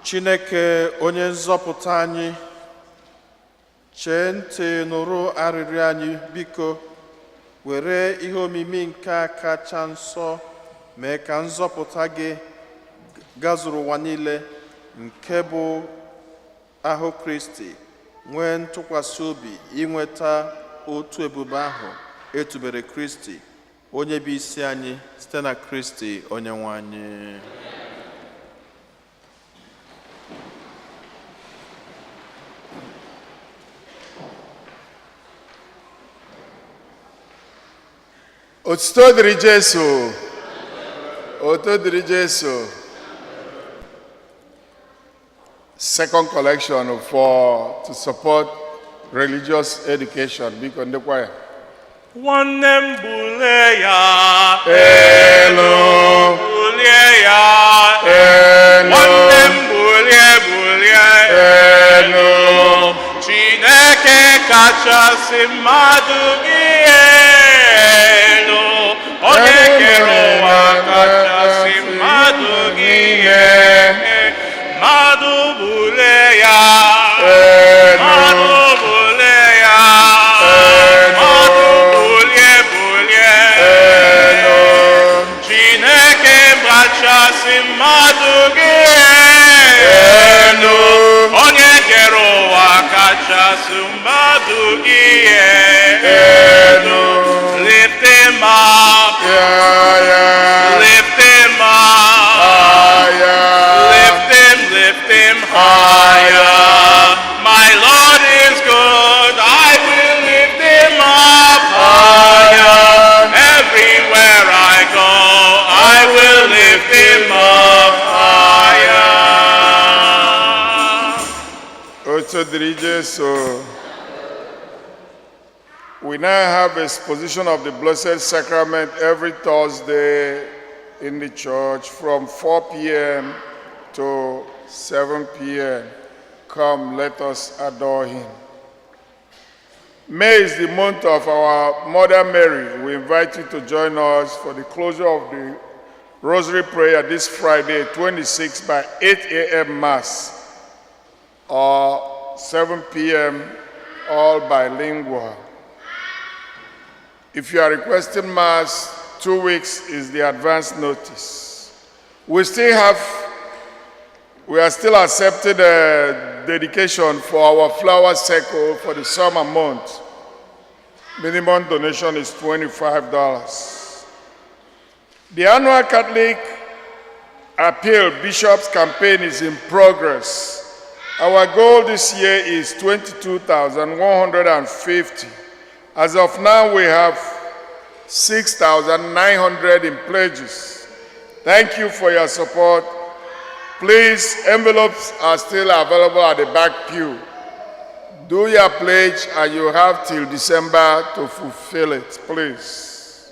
Chineke onye nzọpụta anyị, chee ntị nụrụ arịrịọ anyị. Biko were ihe omimi nke a kacha nsọ mee ka nzọpụta gị gazuru ụwa niile, nke bụ ahụ Kristi, nwee ntụkwasị obi inweta otu ebube ahụ etubere Kristi, onye bụ isi anyị, site na Kristi onye nwe anyị. Otuto dịrị Jesu. Otuto dịrị Jesu. Second collection for to support religious education. Biko, ndị kwaya. Nwanne m, bulie ya. Elu. Bulie ya. Elu. Nwanne m, bulie, bulie. Elu. Chineke kachasị mmadụ gị elu, onye kere ụwa kachasị mmadụ gị elu. Mmadụ, bulie ya. Mmadụ, bulie ya. Mmadụ, bulie, bulie. Chineke kachasị mmadụ gị elu, onye kere ụwa kachasị mmadụ gị elu. Lift him up. Lift him up. Lift him, lift him higher. My Lord is good. I will lift him up higher. Everywhere I go, I will lift him up higher. Otuto dịrị Jesu. We now have exposition of the Blessed Sacrament every Thursday in the church from 4 p.m. to 7 p.m. Come, let us adore him. May is the month of our Mother Mary. We invite you to join us for the closure of the Rosary Prayer this Friday, 26 by 8 a.m. Mass or 7 p.m., all bilingual. If you are requesting Mass, 2 weeks is the advance notice. We are still accepting a dedication for our flower circle for the summer month. Minimum donation is $25. The annual Catholic Appeal Bishops Campaign is in progress. Our goal this year is 22,150. As of now, we have 6,900 in pledges. Thank you for your support. Please, envelopes are still available at the back pew. Do your pledge and you have till December to fulfill it, please.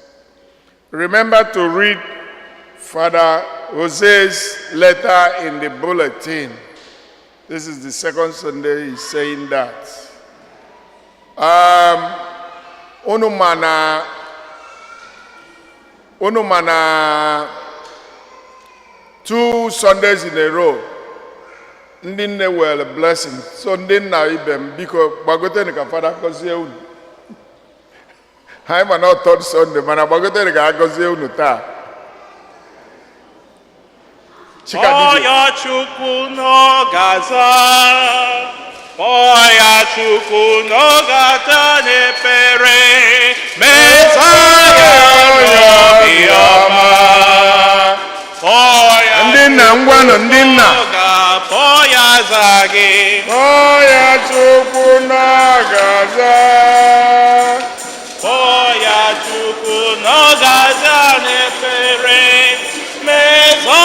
Remember to read Father Jose's letter in the bulletin. This is the second Sunday he's saying that. Unu mana two Sundays in a row, ndị nne were blessing. So ndị nna ibe m, biko gbagotenụ ka Fada gọzie unu. Anyị ma na ọ third Sunday, mana gbagotenụ ka a gọzie unu taa. Chika DJ. Kpọọ Chukwu n'ọgaza, kpọọ ya Chukwu n'ọgaza n'ekpere, meza ya n'obi ọma. Kpọọ ya. Ndị nna, ngwanụ, ndị nna. Kpọọ ya za gị. Kpọọ ya Chukwu n'ọgaza. Kpọọ ya Chukwu n'ọgaza n'ekpere, meza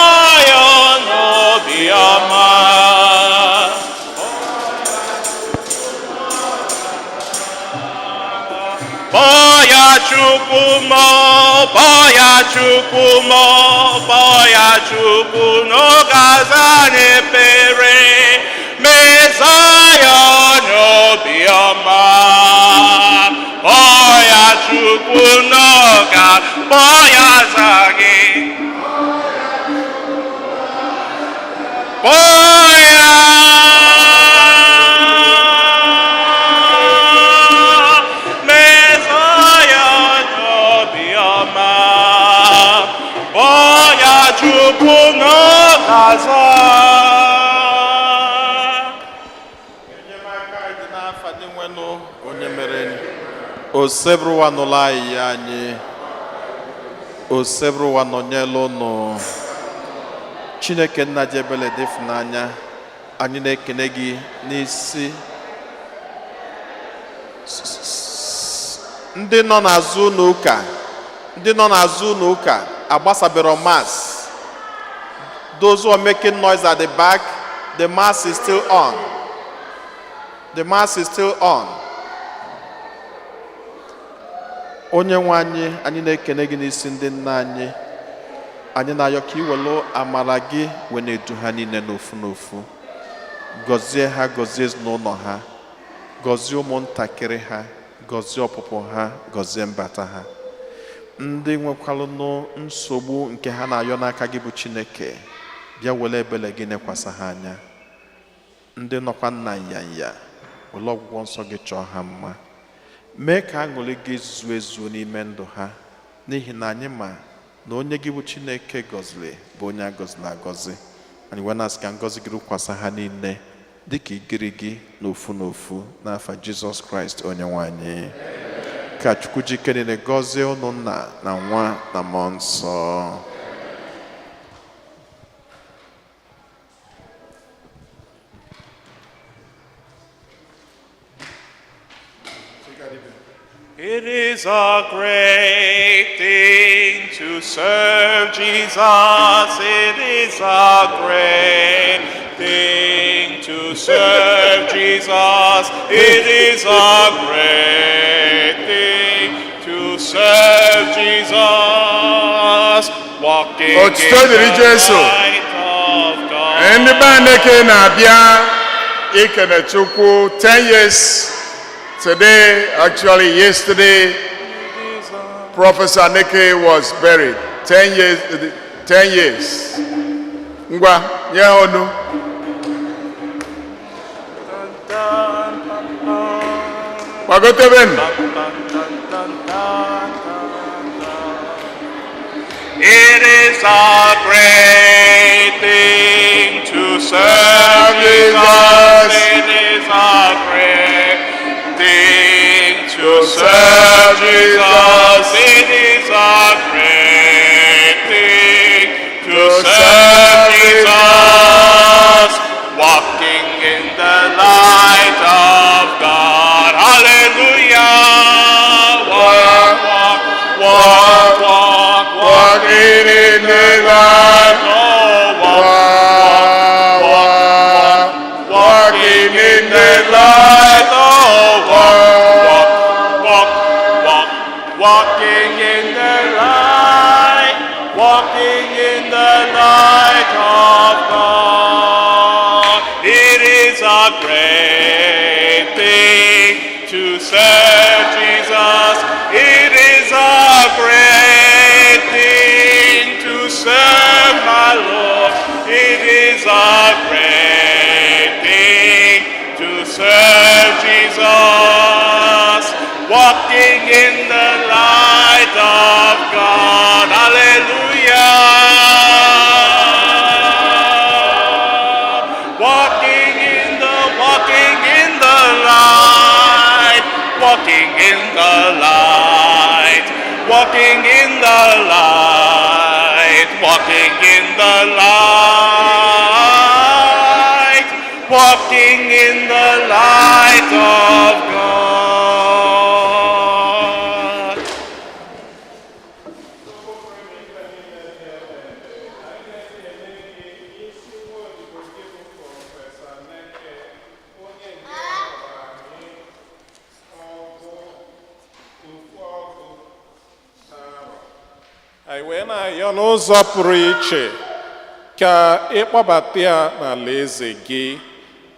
ya n'obi ọma. Kpọọ ya. Chukwu mọ, kpọọ ya Chukwu mọ, kpọọ ya Chukwu n'oge aza n'ekpere. Mesaya n'obiọma. Kpọọ ya Chukwu n'oge, kpọọ ya aza gị. Kpọọ ya. Mesaya n'obiọma. Kpọọ ya Chukwu n'oge aza. Enyemaka anyị dị n'afa dị nwenụ onye mere enyi. Osebụrụwa nụlụ anyị ya anyị. Osebụrụwa nọnyelu ụnụ. Chineke nna ji ebele dị ịfụnanya, anyị na-ekene gị n'isi ndị nọ n'azụ ụlọ ụka, ndị nọ n'azụ ụlọ ụka agbasabero mass. Those who are making noise at the back, the mass is still on. The mass is still on. Onye nwe anyị, anyị na-ekene gị n'isi ndị nna anyị. Anyị na-ayọ ka iwelu amara gị wee na-edu ha niile n'ofu n'ofu. Gọzie ha, gọzie ezinụlọ ha, gọzie ụmụntakịrị ha, gọzie ọpụpụ ha, gọzie mbata ha. Ndị nwekwalụnụ nsogbu nke ha na-ayọ n'aka gị bụ Chineke, bịa were ebele gị nekwasa ha anya. Ndị nọkwa nna nyanya, were ọgwụgwọ nsọ gị chọọ ha mma, mee ka aṅụrị gị zuo ezuo n'ime ndụ ha, n'ihi na anyị ma na onye gị bụ Chineke gọziri bụ onye a gọziri agọzi. Anyị wee na-asị ka ngọzi gị rụkwasa ha niile dịka igirigi n'ofu n'ofu, n'afa Jizọs Kraịst onye nwe anyị. Ka Chukwu jike niile gọzie ụnụ, nna na nwa na mmụọ nsọ. It is a great thing to serve Jesus. It is a great thing to serve Jesus. It is a great thing to serve Jesus. Walking in Otuto dịrị the Jesu. light of God. Ndị be Aneke na-abịa ikene Chukwu 10 years today, actually yesterday, Professor Aneke was buried. 10 years, 10 years. Ngwa, nye ha onu. Gbagoteben. It is a great thing to serve Jesus. It is a great thing to serve Jesus. It is a great thing to serve Jesus. Walking in the light of God. Hallelujah. Walk, walk, walk, walk, walk. Walking in the light. Oh, walk, Walk, walk, walking in the light. Oh, walk, walk, walk, walk, walking in the light, walking in the light of God. It is a great thing to serve Jesus. It is a great thing to serve my Lord. It is a great thing to serve Jesus, walking in the light of God. Hallelujah. Walking in the light, walking in the light, walking in the light, walking in the light, walking in the light of God. Ọgụ, ofu ọgụ. Anyị wee na-ayọ n'ụzọ pụrụ iche ka ịkpọbata ya n'ala eze gị.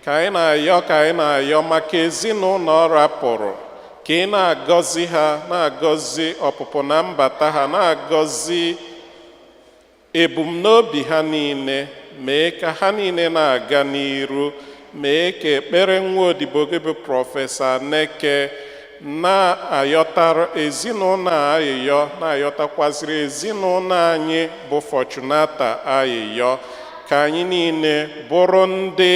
Ka anyị na-ayọ, ka anyị na-ayọ maka ezinụlọ ọ rapụrụ, ka ị na-agọzi ha, na-agọzi ọpụpụ na mbata ha, na-agọzi ebumnobi ha niile. Mee ka ha niile na-aga n'iru. Mee ka ekpere nwa odibo gị bụ Prọfesọ Aneke na-ayọtara ezinụlọ a ayịyọ, na-ayọtakwaziri ezinụlọ anyị bụ Fortunata ayịyọ, ka anyị niile bụrụ ndị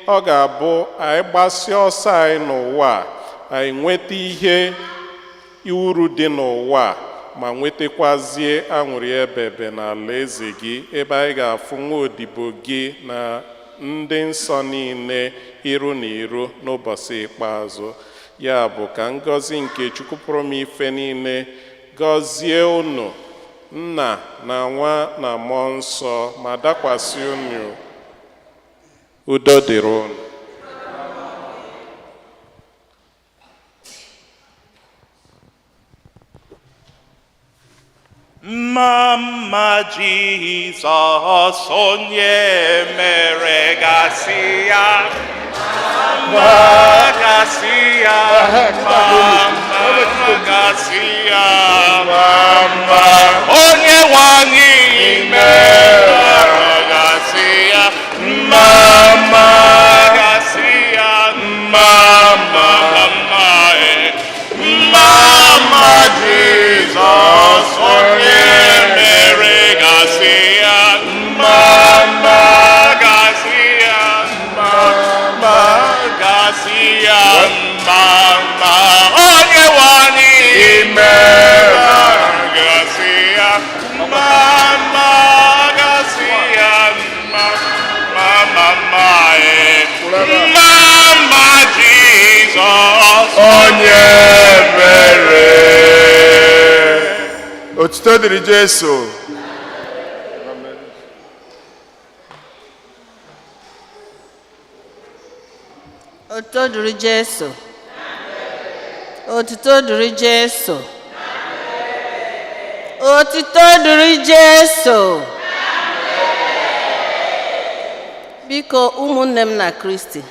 ọ ga-abụ anyị gbasịa ọsọ anyị n'ụwa a, anyị nweta ihe uru dị n'ụwa a, ma nwetakwazie aṅụrị ebebe n'ala eze gị, ebe anyị ga-afụ nwa odibo gị na ndị nsọ niile iru na iru n'ụbọchị ikpeazụ. Ya bụ, ka ngọzi nke Chukwu pụrụ ime ife niile gọzie unu, Nna na Nwa na Mmụọ Nsọ, ma dakwasị unu. Udo dịrị unu. Mma Jizọs, onye mere gasị ya, mma gasị ya, mma gasị ya, mma onye nwanyị mere gasị ya, mma mma gasị ya, mma mma mma e. Mma mma Jizọs, onye mere gasị ya, mma mma gasị ya, mma mma gasị ya, mma mma onye nwanyị mere gasị ya, mma mma gasị ya, mma mma mma mma e. Mma mma Jizọs, onye mere. Otuto dịrị Jesu. Otuto dịrị Jesu. Otuto dịrị Jesu. Otuto dịrị Jesu. Biko, ụmụnne m na Kristi,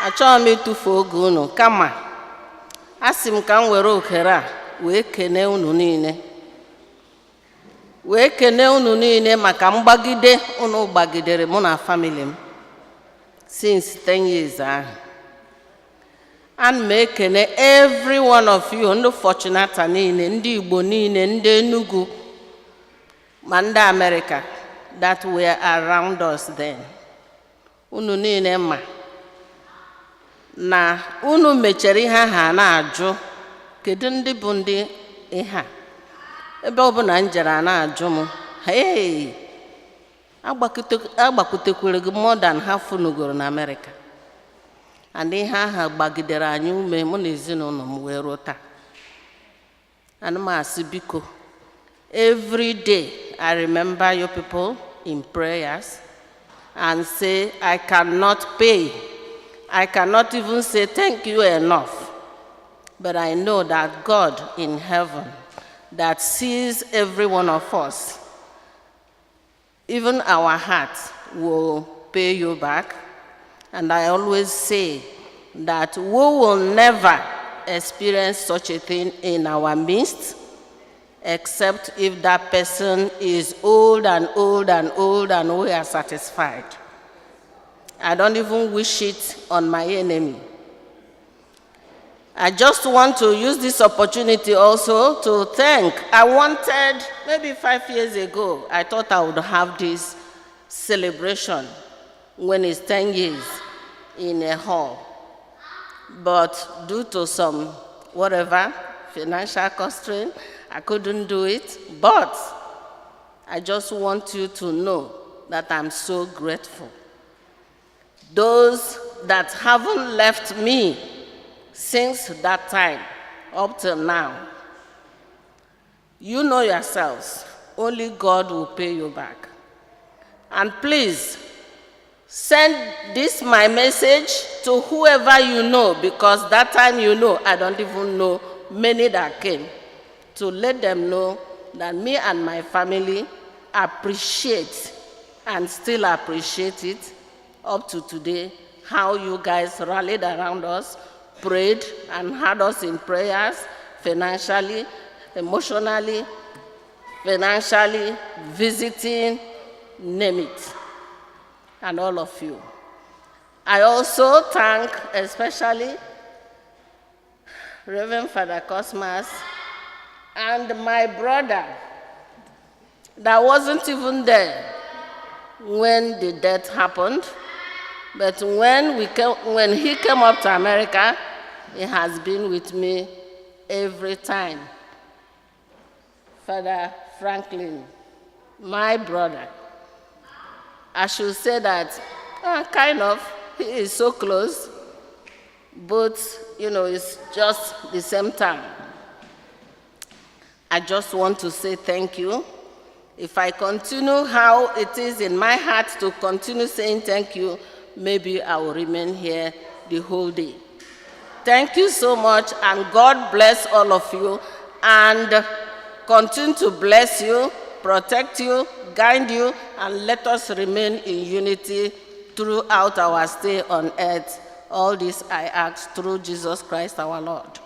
achọghị m ịtụfu oge unu, kama asị m ka m were ohere a wee kene unu niile, wee kene unu niile maka mgbagide unu gbagidere mụ na family m since 10 years ahụ. Ana m ekene every one of you, ndị Fortunata niile, ndị Igbo niile, ndị Enugu ma ndị Amerịka that were around us then. Unu niile ma na unu mechara ihe ahụ a na-ajụ kedu ndị bụ ndị ihe a. Ebe ọbụla m jere, a na-ajụ m, "Hey, agbakwutekwere gị more than ha funugoro na Amerịka." And ihe ahụ gbagidere anyị ume, mụ na ezinụlọ m, wee ruo taa. Ana m asị, biko, every day I remember you people in prayers and say I cannot pay, I cannot even say thank you enough, but I know that God in heaven that sees every one of us, even our hearts, will pay you back. And I always say that we will never experience such a thing in our midst, except if that person is old and old and old and we are satisfied. I don't even wish it on my enemy. I just want to use this opportunity also to thank. I wanted, maybe 5 years ago, I thought I would have this celebration when it's 10 years in a hall. But due to some whatever financial constraint, I couldn't do it. But I just want you to know that I'm so grateful. Those that haven't left me since that time up till now, you know yourselves, only God will pay you back. And please send this my message to whoever you know, because that time, I don't even know many that came, to let them know that me and my family appreciate and still appreciate it up to today, how you guys rallied around us, prayed and had us in prayers financially, emotionally, financially, visiting, name it, and all of you. I also thank especially Reverend Father Cosmas and my brother that wasn't even there when the death happened. But when he came up to America, he has been with me every time. Father Franklin, my brother. I should say that kind of, he is so close, but it's just the same time. I just want to say thank you. If I continue how it is in my heart to continue saying thank you, maybe I will remain here the whole day. Thank you so much, and God bless all of you, and continue to bless you, protect you, guide you, and let us remain in unity throughout our stay on earth. All this I ask through Jesus Christ our Lord.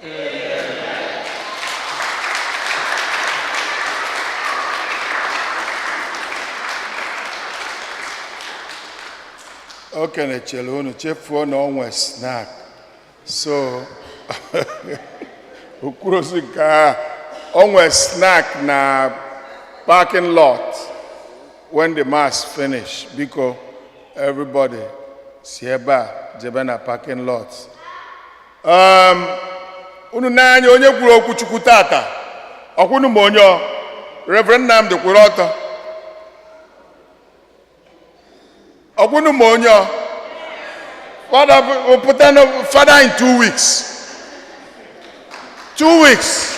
O kenechere unu chefuo na o nwe snack, so okwurosi nke a o nwe snack na parking lot when the mass finish. Biko, everybody si ebe a jebe na parking lot. Unu n'anya onye kwuru okwu Chukwu tata ọkwụnụ ma onye ọ Reverend Nnamdi kwuru ọtọ ọkwụnụ ma onye ọ fada pụta na fada in 2 weeks, 2 weeks,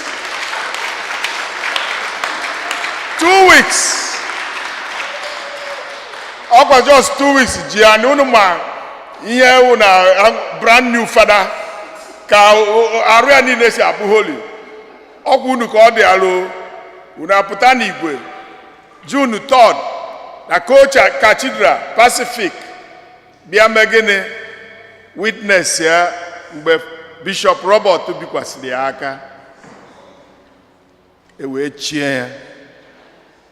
2 weeks, ọkwa just 2 weeks ji ya na unu ma ihe ewu na brand new fada ka arụ ya niile si abụ holy. Ọkwa unu ka ọ dị alụ unu apụta n'igwe June 3rd na Coach Cathedral Pacific bịa mee gịnị? Witness ya mgbe Bishop Robert bikwasịrị ya aka e wee chie ya.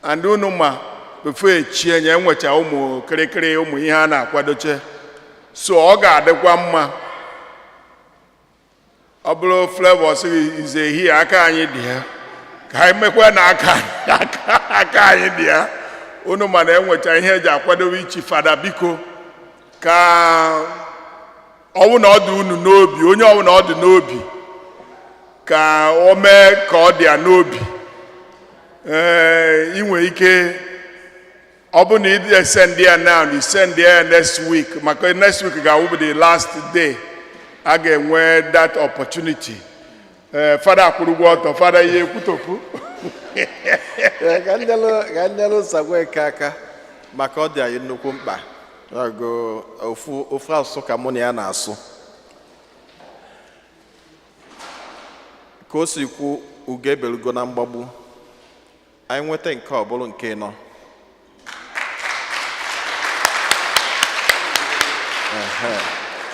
And unu ma before echie ya enwecha ụmụ kịrịkịrị ụmụ ihe a na-akwadoche, so ọ ga-adịkwa mma ọ bụrụ Flavor sị ize ehihie aka anyị dị ya ka anyị mekwa na aka anyị dị ya. Unu ma na enwecha ihe eji akwadobe ichi fada. Biko, ka ọwụ na ọ dị unu n'obi, onye ọwụ na ọ dị n'obi ka o mee ka ọ dị ya n'obi. Ee, ị nwere ike ọ bụ na ị send ya now, you send ya next week, maka next week ga-awụ the last day a ga-enwe that opportunity. Ee, fada akwụrụ ụgwọ ọtọ, fada ihe ekwutokwu. Ee, ka nyelụ Nsagweke aka maka ọ dị anyị nnukwu mkpa. Ọgụ ofu ofu asụsụ ka mụ na ya na-asụ ka o si kwu ugo ebelugo na mgbagbu anyị nweta nke ọ bụrụ nke nọ. Ehe.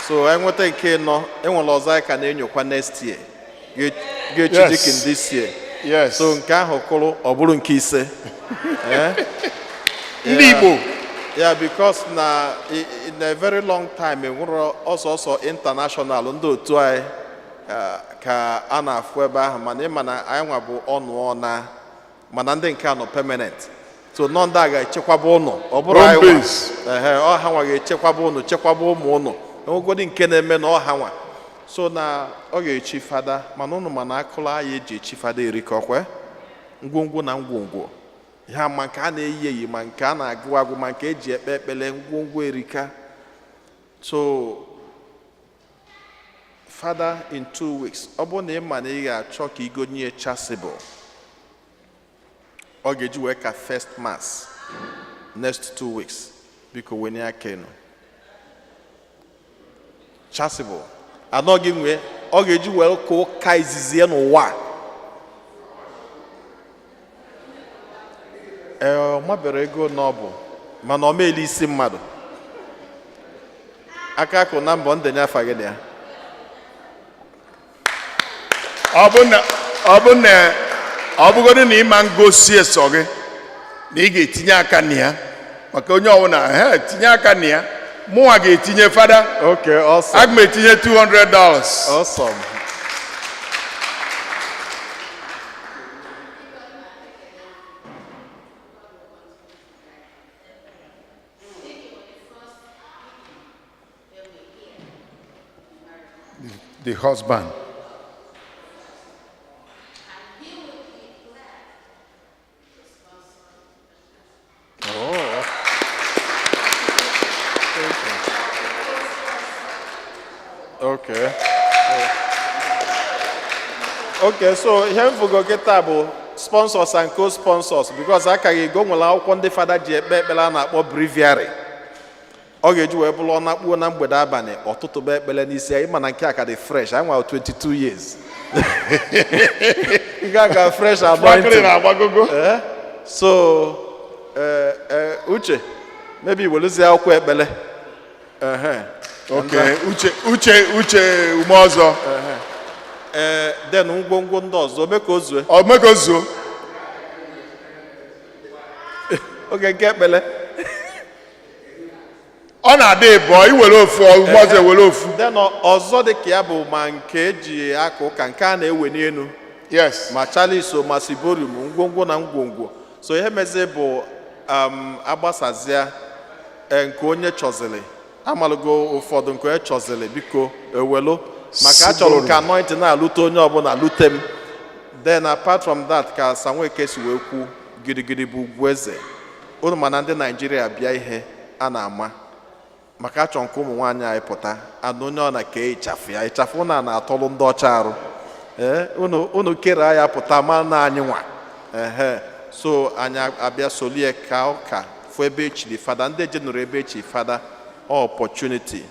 So anyị nweta nke nọ, enwere ọzọ anyị ka na-enyokwa next year ga-echi deacon this year. So nke ahụ kụrụ ọ bụrụ nke ise. Eh? Ndị Igbo. Yeah, because na in a very long time enwere ọsọsọ international ndị otu anyị ka a na-afụ ebe ahụ, mana ịma na anyị nwa bụ ọnụ ọna, mana ndị nke a nọ permanent, so nọ ndị a ga-echekwaba ụnụ ọ bụrụ anyị Home nwa. base. Ehe, ọha nwa ga-echekwaba ụnụ, chekwaba ụmụ ụnụ, enwegodi nke na-eme na ọha nwa so na ọ ga-echi fada, mana ụnụ mana akụlụ anyị eji echi fada erikọkwe ngwongwo na ngwongwo ha, ma nke a na-eyi eyi, ma nke a na-agụ agụ, ma nke eji ekpe ekpele, ngwongwo erika. So fada in 2 weeks, ọ bụrụ na ị ma na ị ga-achọ ka igonye chasuble ọ ga-eji wee ka first mass next 2 weeks, biko wenye aka enu. Chasuble anọ gị nwee ọ ga-eji wee ka ụka izizi ya n'ụwa a. Ee, ọ mabere ego na ọ bụ, mana ọ meela isi mmadụ aka akụ na mbọ ndenye afa gị na ya. Ọ bụ na ọ bụgodị na ịma ngosi eso gị na ị ga-etinye aka na ya, maka onye ọbụla ha tinye aka na ya, mụnwa ga-etinye, Fada. Okay, awesome. Aga m etinye $200. Awesome. The husband. Oh. Okay. Okay, so ihe m fụgo kịta bụ sponsors and co-sponsors, because akaghị ego nwere akwụkwọ ndị fada ji ekpe ekpere a na-akpọ breviary. Ọ ga-eji wee bụrụ ọ nakpuo na mgbede, abalị ọtụtụ bụ ekpere n'isi ya. Ịma na nke a ka dị fresh, anyị nwere 22 years, nke a ka fresh Franklin anointing. Agbagogo. Eh? So Uche, maybe weluzie akwụkwọ ekpere. Ehe. Okay, Uche, Uche, Uche ume ọzọ. Ee, then ngwongwo ndị ọzọ ome ka o zue. Ọ megozuo. Oge nke ekpele. Ọ na-adị ịbụọ, iwere ofu, ume ọzọ ewere ofu. Then ọzọ dị ka ya bụ ma nke eji aka ụka, nke a na-ewe n'elu, ma chalice, ma ciborium, ngwongwo na ngwongwo. So ihe mezi bụ agbasazịa, nke onye chọziri, amalụgo ụfọdụ nke onye chọziri, biko ewelu, maka achọrọ m ka anointing na-alụte onye ọbụla lute m. Then apart from that, ka Sanweke si wee kwu, girigiri bụ ugwu eze unu, mana ndị Naijiria bịa ihe a na-ama maka achọ nke ụmụ nwaanyị anyị pụta anụ, onye ọ na kee ịchafụ ya, ịchafụ na na-atọlụ ndị ọcha arụ. Ee, unu kere ya pụta ma na anyị nwa ehe. So anyị abịa solie ka ụka fụ ebe echiri fada, ndị eje nụrụ ebe echiri fada, opportunity.